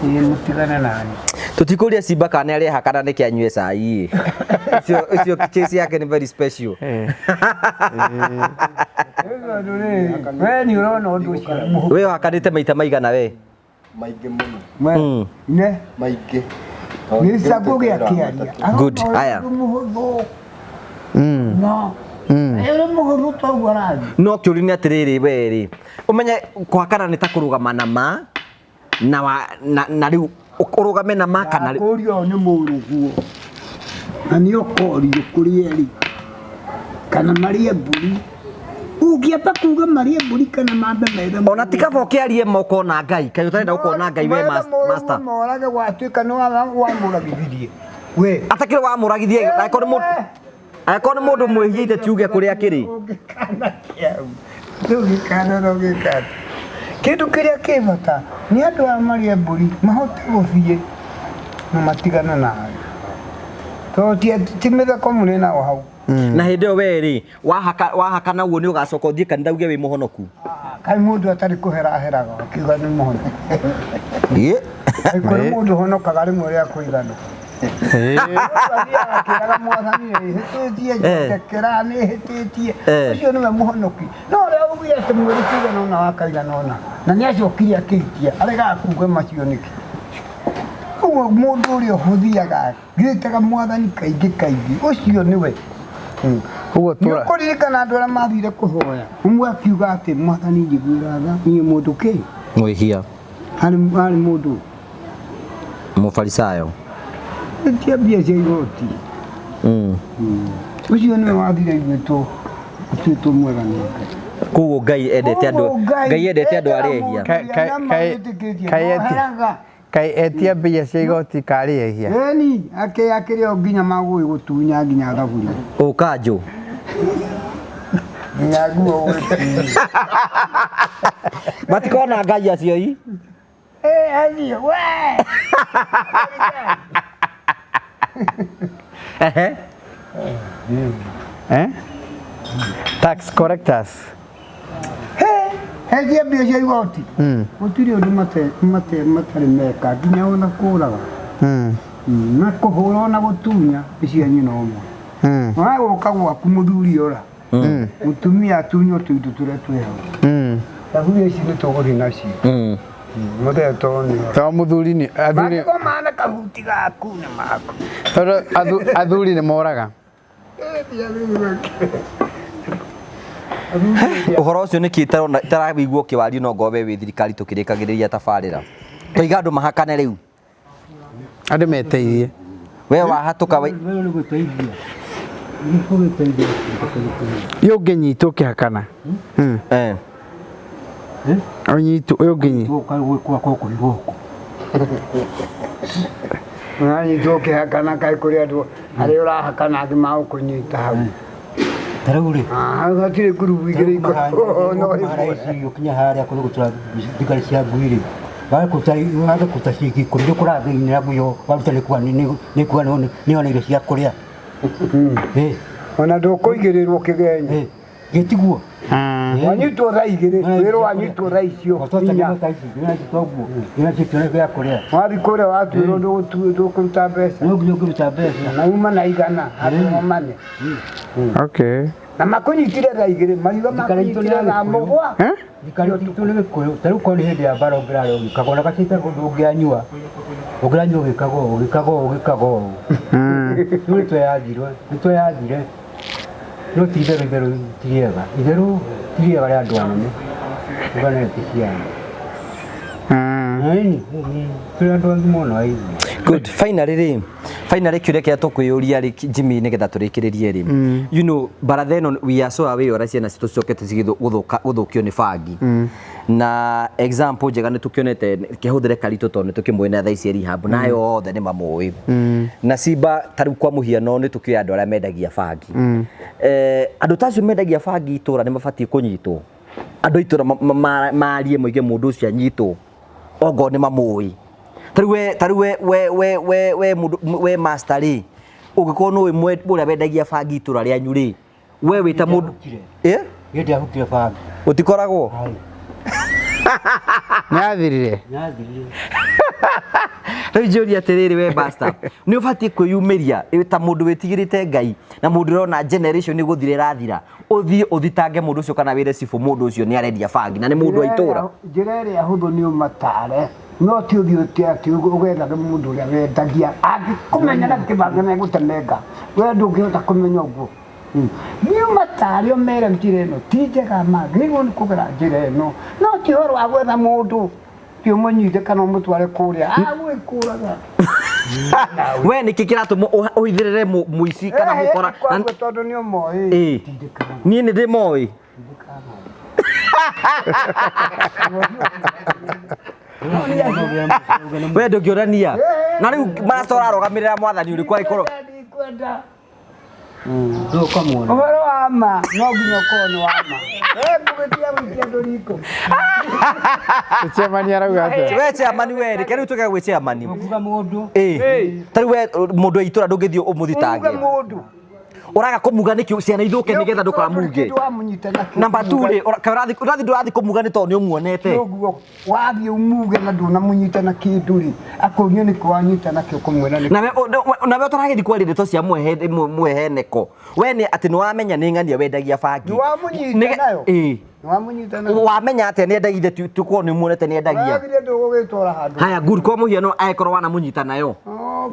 ĩ mũtigane nani. Tũtikũria Simba kana nĩ arehakana nĩkĩ anyue cai ĩ. Ũcio case yake nĩ very special. We nĩ ũrona ũndũ ũcio. We ũhakanĩte maita maigana we? Maingĩ mũno. Ne? Maingĩ. Nĩ cangũ gĩa kĩaria. Good. Haya. Mũhũthũ. No. Ĩrĩ mũhũthũ toguo ũrathiĩ. No kĩũria nĩ atĩrĩrĩ we rĩ, ũmenye kũhakana nĩ ta kũrũgama na ma na rĩu ũrũgame na ma kana rĩu. Ndakũria ũyũ nĩ mũrũguo. Na nĩ ũkorio kũrĩa ĩrĩ. Kana marĩe mbũri. Ũngĩamba kuga marĩe mbũri kana mambe methe. Ona ti kaba ũkĩarie ma ũkona Ngai. Kaĩ ũtarenda gũkona Ngai we master. Morage gwatuĩka nĩ wamũragithirie. We. Atakĩrĩ wamũragithie angĩkorwo nĩ mũndũ mwĩhia tuge kũrĩa akĩrĩ. Ũngĩkana kĩau. Ndũngĩkana na ũngĩka atĩa. Kĩndũ kĩrĩa kĩ bata nĩ andũ aya marĩe mbũri mahote gũthiĩ na matigane nawe. Tondũ ti mĩtheko mũrĩ nao hau. Na hĩndĩ ĩyo we rĩ, wahaka naguo nĩ ũgacoka ũthiĩ kanitha uge wĩ mũhonoku? Kaĩ mũndũ atarĩ kũhera aheraga akiuga nĩ mũhonoku. Kaĩ kũrĩ mũndũ ũhonokaga rĩmwe rĩa kũigana. Mũndũ athiaga akĩraga mwathani nĩ hĩtĩtie, njĩtĩkĩra nĩ hĩtĩtie. Ũcio nĩwe mũhonoki. No ũrĩa ugire atĩ mweri cigana ũna wa kaigana ũna na nĩ acokire akĩitia aregaga kuga macio nĩkĩ? Ũguo mũndũ ũrĩa ũhũthiaga gĩtaga mwathani kaingĩ kaingĩ ũcio nĩwe. Ũguo tũra. Nĩũkũririkana andũ arĩa mathire kũhoya ũmwe akiuga atĩ mwathani njiguĩra tha niĩ mũndũ kĩ Mwĩhia. Harĩ mũndũ Mũfarisayo. Ĩtia mbia cia igoti. Ũcio nĩwe wathire ithuĩ tũtuĩtwo mwega nĩ Ngai. Koguo Ngai endete andũ, Ngai endete andũ arĩa ehia. Kaĩ etia mbia cia igoti karĩ ehia? Ĩni, akĩrĩ o nginya magũĩ gũtunya nginya thaburia. Ũkanjũ. Nginya nguo gũgĩtunya. Matikona Ngai acio i? Acio, we! Eh? Tax collectors. He, etia mbia cia igoti. Gũtirĩ ũndũ matarĩ meka nginya ona kũraga. Na kũhũra ona gũtunya nĩ cia nyina ũmwe. Wagũka gwaku mũthuri ora. Mũtumia atunywo tũindo tũrĩa twĩ hau. Thaburia ici nĩ tũgũthiĩ nacio. Mũthee tondũ nĩ ora. Tondũ mũthuri nĩ athuri. Mangĩkoma na kahuti gaku nĩ maku. Tondũ athuri nĩ moraga. Ũhoro ũcio nĩkĩ itaraigua ũkĩwario no ngorwo we wĩ thirikari tũkĩrĩkagĩrĩria tabarĩra. Tũiga andũ mahakane rĩu. Andũ meteithie. We wahatũka we. Nĩ gũteithia. Nĩ gũteithia. Ĩ ũngĩnyitwo ũkĩhakana. Ũnyitwo ĩ ũngĩnyitwo. Ũranyitwo ũkĩhakana kaĩ kũrĩ andũ arĩa ũrahakana angĩ magũkũnyita hau. Ta rĩu rĩ. Hau hatirĩ ngurubu igĩrĩ ikoragwo no ĩmwe. Ici ũkinya harĩa kũndũ gũtura thigari cia ngui rĩ. Wage kũruta ciringi ikũmi nĩ ũkũrathĩinĩra ngui ĩyo waruta nĩ kuga nĩ yona irio cia kũrĩa. Ona ndũkũigĩrĩrwo kĩgenyo. Gĩtiguo. Wanyitwo thaa igĩrĩ, wĩrwo wanyitwo thaa icio inya. Wathiĩ kũrĩa watuĩrwo ndũkũruta mbeca. No nginya ũngĩruta mbeca. Na uma na igana, andũ mane. Okay. Na makũnyitire thaa igĩrĩ, mariuga makũnyitire thaa mũgwa. Thirikari itũ nĩ gĩkũyũ, ta rĩu korwo nĩ hĩndĩ ya mbara ũngĩrarĩa ũgĩkagwo na gacita ũngĩanyua. Ũngĩranyua ũgĩkagwo ũgĩkagwo ũgĩkagwo ũũ. Rĩu nĩ tweyathire. No ti itherũ itherũ ti rĩega. Itherũ ti rĩega rĩa andũ anene. Uga nĩ ti ciana. Ĩni, tũrĩ andũ agima ona aigua. Good. Finally rĩ, finally kĩũria kĩrĩa tũkwĩyũria rĩ Jimmy nĩgetha tũrĩkĩrĩrie rĩ. You know, baratha ĩno we are so aware ũrĩa ciana citũ cicokete gũthũkio nĩ bangi. Na example njega nĩ tũkĩonete kĩhũthĩre Karitũ tondũ nĩ tũkĩmũĩ na thaa ici rehab na ayo othe nĩ mamũĩ. Na Simba ta rĩu kwa mũhiano nĩ tũkĩũĩ andũ arĩa mendagia bangi. Andũ ta acio mendagia bangi itũra nĩ mabatiĩ kũnyitwo. Andũ a itũra marie moige mũndũ ũcio anyitwo ongorwo nĩ mamũĩ. Ta rĩu we mũndũ we master rĩ, ũngĩkorwo nĩ ũĩ ũrĩa wendagia bangi itũra rĩanyu rĩ, we wĩ ta mũndũ Ĩ? Niĩ ndiahukire bangi. Ũtikoragwo? Nĩathirire? Nĩathirire. Rĩu njũrie atĩrĩrĩ we master, nĩ ũbatiĩ kwĩyumĩria ta mũndũ wĩtigĩrĩte Ngai na mũndũ ũrona generation ĩgũthira ĩrathira, ũthiĩ ũthitange mũndũ ũcio kana wĩre cibũ mũndũ ũcio nĩ arendia bangi na nĩ mũndũ wa itũra. Njĩra ĩrĩa hũthũ nĩ ũmatare, no ti ũthiĩ ũte atĩ ũgethage mũndũ ũrĩa wendagia angĩkũmenya na kĩbanga na egũtemenga, we ndũngĩhota kũmenya ũguo. Nĩ ũmatare ũmere njĩra ĩno ti njega magĩrĩirwo nĩ kũgera njĩra ĩno, no ti ũhoro wa gwetha mũndũ ti ũmũnyite kana ũmũtware kũrĩa agwĩkũraga. We nĩkĩ kĩratũma ũhithĩrĩre mũici kana mũkora? Kwagwo tondũ nĩ ũmoĩ. Niĩ nĩ ndĩmoĩ. We ndũngĩũrania. Na rĩu master ũrarũgamĩrĩra mwathani ũrĩkũ angĩkorwo Ndikwenda. Ndũkamwona. Ũhoro wa ma no nginya ũkorwo nĩ wa ma. We ngũgĩtiga gũikia andũ riko. Chairman arauga atĩa? We chairman we reke rĩu tũke gwĩ chairman. Kuga mũndũ. Ĩĩ. Ta rĩu we mũndũ wa itũra ndũngĩthiĩ ũmũthitange. Uge mũndũ. Ũraga kũmuga nĩkĩ ciana ithũke nĩgetha ndũkamuge. Kĩndũ wamũnyita nakĩo. Namba 2 rĩ, kaĩ ũrathiĩ ũrathiĩ ndũrathiĩ kũmuga nĩ tondũ nĩ ũmuonete. Ũguo wathiĩ umuge na ndũnamũnyita na kĩndũ rĩ, akũrie nĩkĩ wanyita nakĩo kũmwĩra nĩ Nawe nawe ũtaragĩthiĩ kwaria ndeto cia mweheneko. We nĩ atĩ nĩ wamenya nĩ ng'ania wendagia bangi. Nĩ wamũnyita nayo? Ĩĩ. Nĩ wamũnyita nayo? Wamenya atĩa nĩ endagia tukorwo nĩ muonete nĩ endagia. Wagire ndũgũgĩtwara handũ. Haya good kwa mũhiano angĩkorwo wanamũnyita nayo.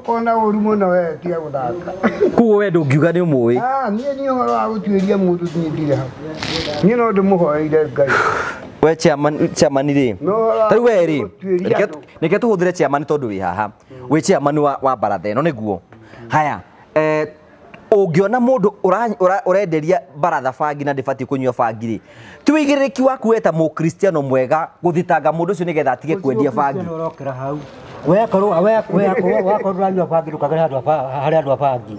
Kona ũru mũno we tiga gũthaka. Koguo we ndũngiuga nĩ ũmũĩ. Ah, niĩ niĩ ũhoro wa gũtuĩria mũndũ niĩ ndirĩ hau. Niĩ no ndĩmũhoeire Ngai. We chairman chairman rĩ. No ũhoro wa Ta rĩu we rĩ, gũtuĩria reke andũ. reke tũhũthĩre chairman tondũ wĩ haha. Wĩ chairman wa baratha ĩno nĩguo. Haya, ũngĩona mũndũ ũrenderia baratha bangi na ndĩbatiĩ kũnyua bangi rĩ, ti ũigĩrĩrĩki waku we ta mũkristiano mwega gũthitanga mũndũ ũcio nĩgetha atige kwendia bangi? Ũrokĩra hau. Wekorwo wakorwo ndũranyua bangi ndũkagere handũ harĩa andũ a bangi.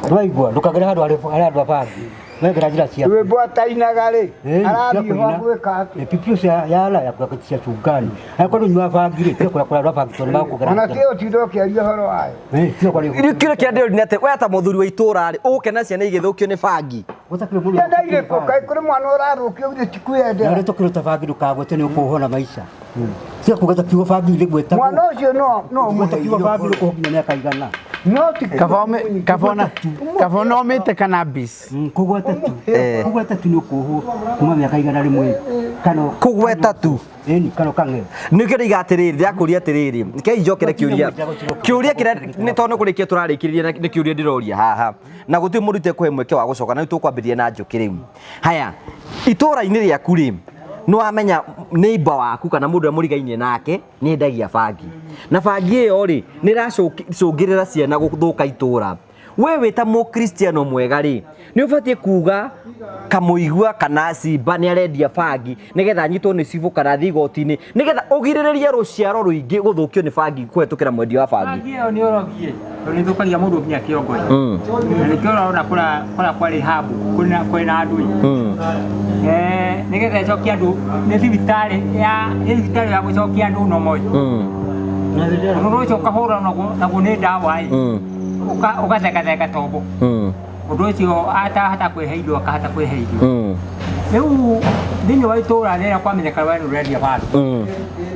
Ndwaigua ndũkagere handũ harĩa andũ a bangi. Wegera njĩra ciaku. Rwĩmbo atainaga rĩ, arathiĩ gwa gwĩka atĩa? Pipi ũcio yala ya cia cungani. Angĩkorwo ndũnyuaga bangi rĩ, tiga kũrĩa kũrĩa andũ a bangi tondũ nĩmagũkũgera. Ona ti ũtinda ũkĩaria ũhoro wayo. Tiga kũrĩa. Rĩu kĩũria kĩrĩa ndĩroria nĩ atĩ we ta mũthuri wa itũũra rĩ, ũgũkena ciana igĩthũkio nĩ bangi? Gũtakĩrĩ mũndũ Ciana irĩkũ? Kaĩ kũrĩ mwana ũrathũkio githĩ ti Na kwĩyendera? ũrĩa tũkĩruta bangi ndũkagwete nĩ ũkũhona na maica. Tiga kũgweta kiugo bangi thĩ gwĩtagwo. Mwana ũcio no no Kũgweta kiugo ũmũhe bangi ndũkũhona nginya mĩaka igana. No ti Kaba ũnomĩte cannabis. Kũgweta tu. Kũgweta tu nĩ ũkũhwo kuma mĩaka igana rĩmwe. Kana Kũgweta tu. Ĩni kana ũkang'eo. Nĩkĩo ndaiga atĩrĩrĩ, ndĩrakũria atĩrĩrĩ, rekei njokere kĩũria. Kĩũria kĩrĩa nĩ tondũ nĩ kũrĩkia tũrarĩkĩrĩria na nĩ kĩũria ndĩroria haha. Na gũtirĩ mũndũ itekũhe mweke wa gũcoka, na rĩu tũkwambĩrĩria na Njũkĩ rĩu. Haya, itũũra-inĩ rĩaku rĩ, nĩ wamenya neighbor waku kana mũndũ ũrĩa mũrigainie nake nĩ endagia bangi. Na bangi ĩyo rĩ, nĩ ĩracũngĩrĩra ciana gũthũka itũũra. We wĩ ta mũkristiano mwega rĩ, nĩ ũbatiĩ kuga kamũigua kana cimba nĩ arendia bangi nĩgetha anyitwo nĩ cibũ kana athiĩ igoti-inĩ nĩgetha ũgirĩrĩrie rũciaro rũingĩ gũthũkio nĩ bangi kũhetũkĩra mwendia wa bangi. Bangi ĩyo nĩ ũrogi tondũ nĩ ĩthũkagia mũndũ nginya kĩongo. Na nĩkĩo ũrona kũrĩa kwarĩ habu kwĩna andũ. Nĩgetha ĩcokie andũ nĩ thibitarĩ ya nĩ thibitarĩ ya gũcokia andũ nomo. Ũndũ ũcio ũkahũra naguo nĩ ndawa ĩ. Ũgathekatheka tombo. Ũndũ ũcio atahota kwĩhe irio akahota kwĩhe irio. Rĩu thĩinĩ wa itũũra rĩrĩa kwamenyeka we nĩ ũrendia bangi.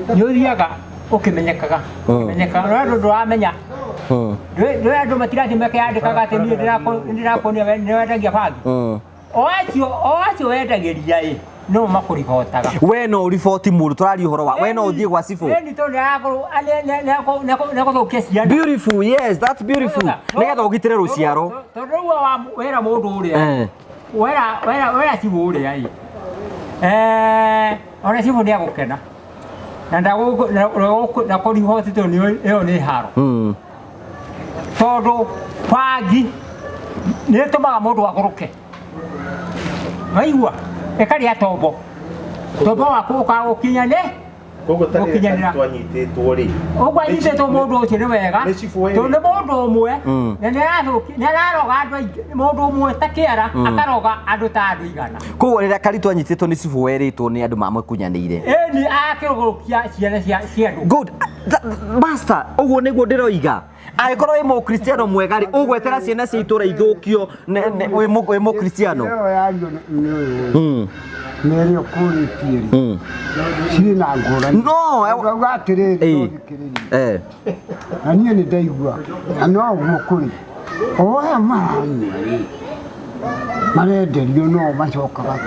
Nĩ ũthiaga ũkĩmenyekaga. Ũkĩmenyekaga no andũ ndũramenya. Ndũĩ andũ matirathiĩ makĩandĩkaga atĩ niĩ ndĩrakuonia we nĩ wendagia bangi. O acio wendagĩria ĩ no makũribotaga. We no ũriboti mũndũ tũraria ũhoro wa we no ũthiĩ gwa cibũ. Ĩni tondũ nĩagũthũkia ciana. Beautiful, yes, that's beautiful. Nĩgetha ũgitĩre rũciaro. Tondũ rĩu wera mũndũ ũrĩa wera cibũ ũrĩa ĩ ona cibũ nĩegũkena na ndakũriboti tondũ ĩyo nĩ haro. Tondũ bangi nĩ ĩtũmaga mũndũ agũrũke. Waigua ĩkarĩa tombo. Tombo waku ũkagũkinya nĩ Koguo ta rĩrĩa twanyitĩtwo rĩ. Ũguo anyitĩtwo mũndũ ũcio nĩ wega tondũ nĩ mũndũ ũmwe na nĩ araroga andũ aingĩ mũndũ ũmwe ta kĩara akaroga andũ ta andũ igana. Koguo rĩrĩa Karitũ anyitĩtwo nĩ cibũ werĩtwo nĩ andũ mamũkunyanĩire. Ĩni akĩrũgũrũkia ciana cia andũ. Good. Master, ũguo nĩguo ndĩroiga. Angĩkorwo wĩ mũkristiano mwega rĩ, ũgwetera ciana cia itũũra ithũkio wĩ mũkristiano. Ĩyo yario nĩ ũyũ. Nĩ ĩrĩa ũkũrĩtie rĩ. Cirĩ na ngũrani. No, Ũkauga atĩrĩrĩ, ũthikĩrĩrie. Na niĩ nĩ ndaigua. Na no ũguo kũrĩ. O aya maranyua rĩ, marenderio no macokaga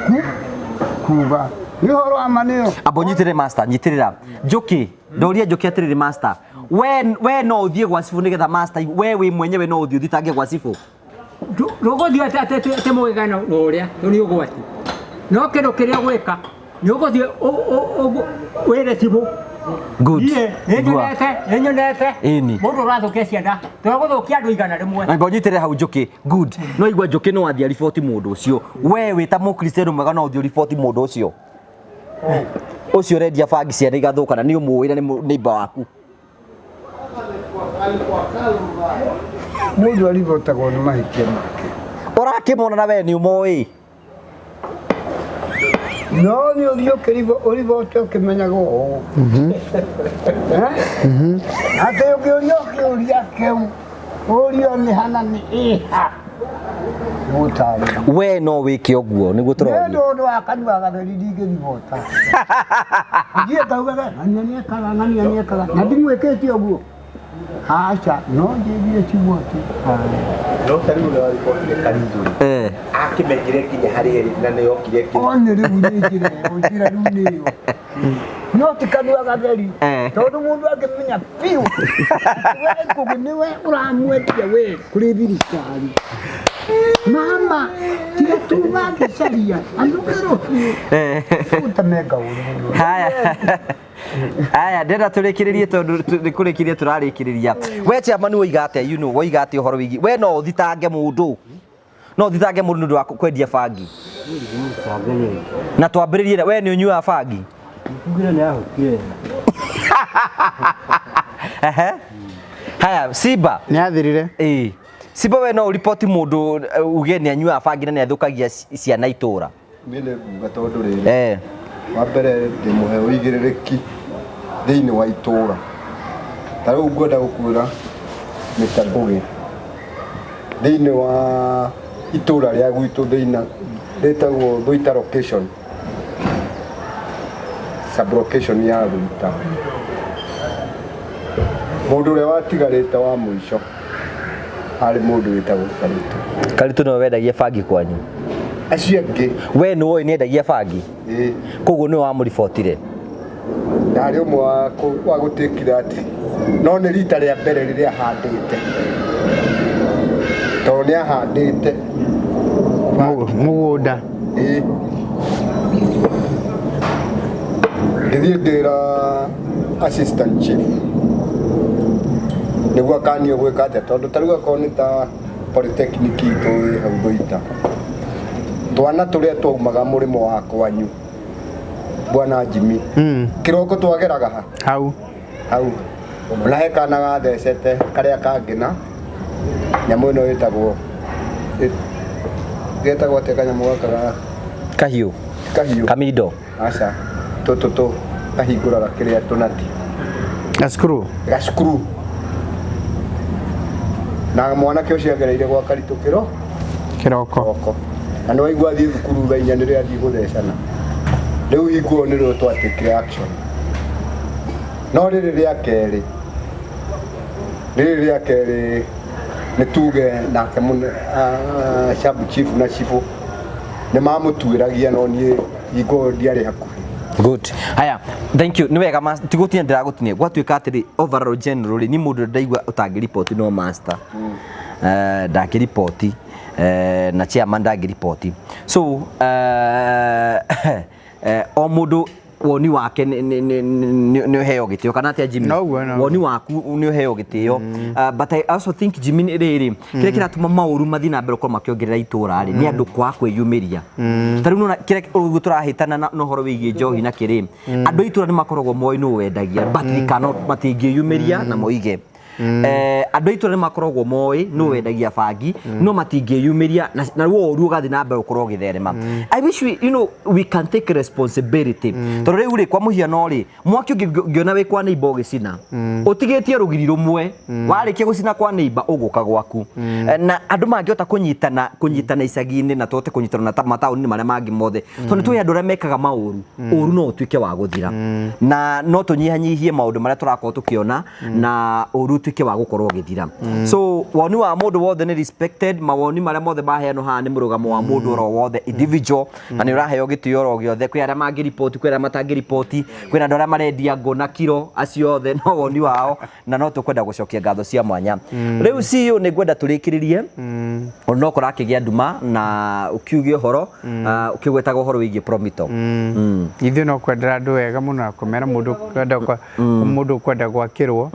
kuga. Nĩ ũhoro wa ma nĩyo. Amba ũnyitĩrĩre master, nyitĩrĩra. Njũkĩ, ndoria Njũkĩ atĩrĩrĩ master. We no ũthiĩ gwa cibũ nĩgetha master, we wĩ mwenyewe no ũthiĩ ũthitange gwa cibũ? Ndũgũthiĩ atĩ mũgegano na ũrĩa, tondũ nĩ ũgwati. No kĩndũ kĩrĩa ũgwĩka, nĩ ũgũthiĩ wĩre cibũ. Good. Niĩ nĩnyonete mũndũ ũrathũkia ciana, tũragũthũkia andũ igana rĩmwe. Amba ũnyitĩrĩre hau Njũkĩ. Good. No igua Njũkĩ no athiĩ ariboti mũndũ ũcio. We wĩ ta mũkristiano mwega no ũthiĩ ũriboti mũndũ ũcio. Ũcio ũrendia bangi ciana igathũka na nĩ ũmũĩ na nĩ neighbor waku. Mũndũ aribotagwo nĩ mahĩtia make. Ũrakĩmona na we nĩ ũmoĩ. No nĩ ũthiĩ ũribote ũkĩmenyaga ũũ. Atĩ ũngĩũria kĩũria kĩu, ũrio nĩ hana nĩ ĩha. Gũtarĩria. We no wĩke ũguo nĩguo Nĩ tũroria. ũndũ wa kanua gatheri ndingĩribota. Thiĩ ngaugaga ng'ania nĩekaga ng'ania nĩekaga na ndimwĩkĩte ũguo. Aca no njĩrire ciugo atĩ No ta rĩu ũrĩa waribotire Karitũ rĩ, akĩmenyire nginya harĩa ĩrĩ na nĩyokire ĩkĩ- one rĩu nĩ njĩra ĩyo njĩra rĩu nĩ ĩyo. No ti kanua gatheri tondũ mũndũ angĩmenya biũ we Ngũgĩ nĩwe ũramwendia we kũrĩ thirikari. Mama tiga tuga ngĩcaria andũ rũciũ ũtamenga ũru mũno. Haya. Aya ndĩrenda tũrĩkĩrĩrie tondũ nĩ kũrĩkĩrĩria tũrarĩkĩrĩria. We chairman woiga atĩa, you know, woiga atĩa ũhoro wĩgiĩ we no ũthitange mũndũ? No ũthitange mũndũ nĩ ũndũ wa kwendia bangi? Na twambĩrĩrie we nĩ ũnyuaga bangi? Tugire nĩ ahũkire. Ehe. Haya, Simba. Nĩ athirire. Ĩĩ. Simba we no ũriboti mũndũ uge nĩ anyuaga bangi na nĩ athũkagia ciana itũra? Niĩ nĩ nguga tondũ rĩrĩ wa mbere ndĩmũhe ũigĩrĩrĩki thĩinĩ wa itũra. Ta rĩu ngwenda gũkwĩra Mr. Ngũgĩ, thĩinĩ wa itũra rĩa gwitũ thĩinĩ rĩtagwo Thũita location, sub location ya Thũita, mũndũ ũrĩa watigarĩte wa mũico arĩ mũndũ wĩtagwo Karitũ. Karitũ nĩwe wendagia bangi kwanyu? Acio angĩ. We nĩ woĩ nĩendagia bangi? Ĩĩ. Koguo nĩwe wamũribotire? Ndarĩ ũmwe wa gũtĩkire atĩ no nĩ rita rĩa mbere rĩrĩa ahandĩte, tondũ nĩ ahandĩte mũgũnda. Ĩĩ. Ngĩthiĩ ngĩra assistant chief nĩguo akanio gwĩka atĩa, tondũ ta rĩu akorwo nĩ ta polytechnic itũ ĩ hau Thũita, twana tũrĩa twaumaga mũrĩmo wa kwanyu bwana Jimmy, kĩroko twageraga ha hau hau, na he kana gathecete karĩa kangĩ na nyamũ ĩno ĩtagwo getagwo atĩa kanyamũ gaka ga kahiũ kahiũ kamindo aca tũtũ tũ kahingũraga kĩrĩa tũnati gacukuru gacukuru, na mwanake ũcio agereire gwa Karitũ kĩro kĩroko, na nĩ waigua athiĩ thukuru thaa inya nĩrĩo athiĩ gũthecana. Rĩu hingo ĩyo nĩrĩo twatĩkire action. No rĩrĩ rĩa kerĩ, rĩrĩ rĩa kerĩ nĩ tuge nake sub chief na cibũ nĩ mamũtuĩragia, no niĩ hingo ĩyo ndiarĩ hakuhĩ. Good. Haya, thank you. Nĩ wega tigũtinia ndĩragũtinia. Gwatuĩka atĩrĩ overall generally ni mũndũ ndaigua ũtangĩriboti no master. Ndangĩriboti na chairman ndangĩriboti. So o mũndũ woni wake nĩ ũheo gĩtĩo kana atĩa Jimmy? Woni waku nĩ ũheo gĩtĩo. But I also think Jimmy rĩrĩ kĩrĩa kĩratũma maũru mathiĩ na mbere gũkorwo makĩongerera itũra rĩ nĩ andũ kwaga kwĩyumĩria. Ta rĩu nĩwona kĩrĩa ũguo tũrahĩtana na ũhoro wĩgiĩ njohi na kĩrĩ, andũ a itũra nĩ makoragwo moĩ nũ wendagia but they cannot, matingĩyumĩria na moige. Andũ a itũra nĩ makoragwo moĩ nũ wendagia bangi no matingĩyumĩria na ruo ũru ũgathiĩ na mbere gũkorwo ũgĩtherema. I wish we, you know, we can take responsibility. Tondũ rĩu rĩ kwa mũhiano rĩ mwaki ũngĩona wĩ kwa neighbor ũgĩcina ũtigĩtie rũgiri rũmwe warĩkia gũcina kwa neighbor ũgũka gwaku. Na andũ mangĩhota kũnyitana icagi-inĩ na tũhote kũnyitana na mataũni-inĩ marĩa mangĩ mothe, tondũ nĩ tũĩ andũ arĩa mekaga maũru, ũru no ũtuĩke wa gũthira na no tũnyihanyihie maũndũ marĩa tũrakorwo tũkĩona na ũru ũtuĩke wa gũkorwo ũgĩthira. So woni wa mũndũ wothe nĩ respected, mawoni marĩa mothe maheanwo haha nĩ mũrũgamo wa mũndũ oro wothe individual, na nĩ ũraheo gĩtĩo oro gĩothe. Kwĩ arĩa mangĩripoti, kwĩ arĩa matangĩripoti, kwĩna andũ arĩa marendia ngũ na kiro, acio othe no woni wao, na no tũkwenda gũcokia ngatho cia mwanya. Rĩu CEO nĩ ngwenda tũrĩkĩrĩrie, ona no kũrakĩgĩa nduma na ũkiuge ũhoro, ũkĩgwetaga ũhoro wĩgiĩ Promito. Ithuĩ no kwendera andũ wega mũno na kũmera mũndũ ũkwenda mũndũ ũkwenda gwakĩrwo.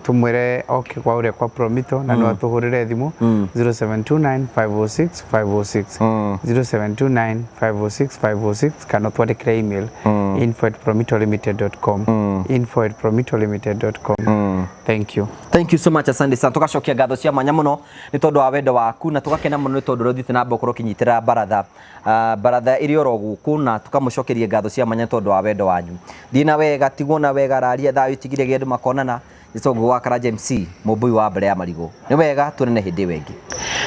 Tumwire oke kwa uria kwa Promito na no atuhurire thimu 0729 506 506, 0729 506 506, kana twandikire email info@promitolimited.com, info@promitolimited.com. Thank you. Thank you so much, asante sana. Tugacokia ngatho cia mwanya muno nĩ tondũ wa wendo waku, na tũgakena mũno nĩ tondũ ũrĩa ũthiĩte na mbere gũkorwo ũkĩnyitĩrĩra baratha, baratha ĩrĩ oro gũkũ, na tũkamũcokeria ngatho cia mwanya nĩ tondũ wa wendo wanyu. Thiĩ na wega, tigwo na wega, raria thayũ itigire andũ makonana. Gĩcongo wa Karanja MC, mũmbui wa mbere ya marigũ. Nĩ wega tuonane hĩndĩ ĩyo ĩngĩ.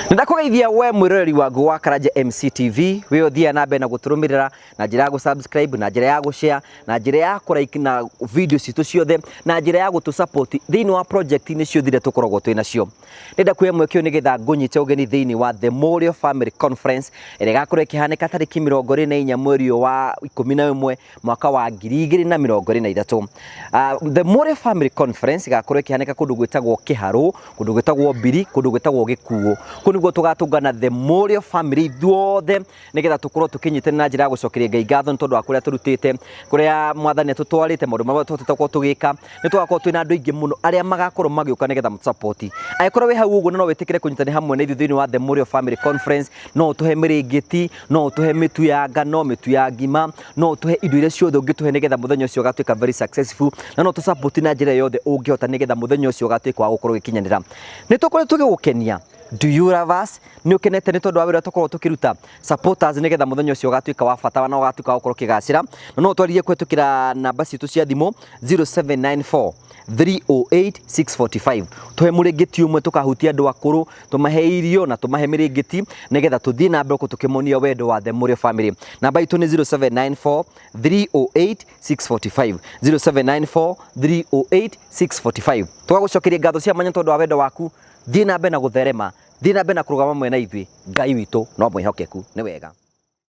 Nĩndakũgeithia we mwĩroreri wa Ngũgĩ wa Karanja MC TV, we ũthiaga na mbere na gũtũrũmĩrĩra na njĩra ya gũ-subscribe, na njĩra ya gũ-share, na njĩra ya kũ-like na video citũ ciothe, na njĩra ya gũtũ-support thĩinĩ wa project-inĩ ciothe iria tũkoragwo twĩ nacio. Ndĩrenda kuoya mweke ũyũ nĩgetha ngũnyite ũgeni thĩinĩ wa The Morio Family Conference ĩrĩa ĩgakorwo ĩkĩhanĩka tarĩki 24 mweri ũyũ wa 11 mwaka wa 2023. The Morio Family Conference ĩgakorwo ĩkĩhanĩka kũndũ gwĩtagwo Kĩharũ, kũndũ gwĩtagwo Mbiri, kũndũ gwĩtagwo Gĩkuũ. Kũu nĩguo tũgatũngana The Morio Family ithuothe nĩgetha tũkorwo tũkĩnyitanĩra na njĩra ya gũcokeria Ngai ngatho nĩ tondũ wa kũrĩa tũrutĩte, kũrĩa mwathani atũtwarĩte, maũndũ marĩa tũhotete gũkorwo tũgĩka. Nĩ tũgakorwo twĩna andũ aingĩ mũno arĩa magakorwo magĩũka nĩgetha mũtũsupport. Angĩkorwo wĩ hau ũguo na no wĩtĩkĩre kũnyitanĩra hamwe na ithuĩ thĩinĩ wa The Morio Family Conference, no ũtũhe mĩrĩngĩti, no ũtũhe mĩtu ya ngano, mĩtu ya ngima, no ũtũhe indo iria ciothe ũngĩtũhe nĩgetha mũthenya ũcio ũgatuĩka very successful, na no ũtũsupport na njĩra yothe ũngĩhota nĩgetha mũthenya ũcio ũgatuĩka wa gũkorwo ũgĩkinyanĩra. Nĩ tũkoretwo tũgĩgũkenia. Do you love us? Nĩ ũkenete nĩ tondũ wa wĩra tũkorwo tũkĩruta? Support us nĩgetha mũthenya ũcio ũgatuĩka wa bata na ũgatuĩka wa gũkorwo ũkĩgacĩra. Na no ũtwarĩrie kũhetũkĩra namba citũ cia thimũ 0794 308 645. Tũhe mũrĩngĩti ũmwe, tũkahutia andũ akũrũ, tũmahe irio na tũmahe mĩrĩngĩti nĩgetha tũthiĩ na mbere gũkorwo tũkĩmonia wendo wa The Morio Family. Namba itũ nĩ 0794 308 645, 0794 308 645. Tũgagũcokeria ngatho cia mwanya tondũ wa wendo waku. Thiĩ na mbere na gũtherema, thiĩ na mbere na kũrũgama mwena ithuĩ. Ngai witũ no mwĩhokeku. Nĩ wega.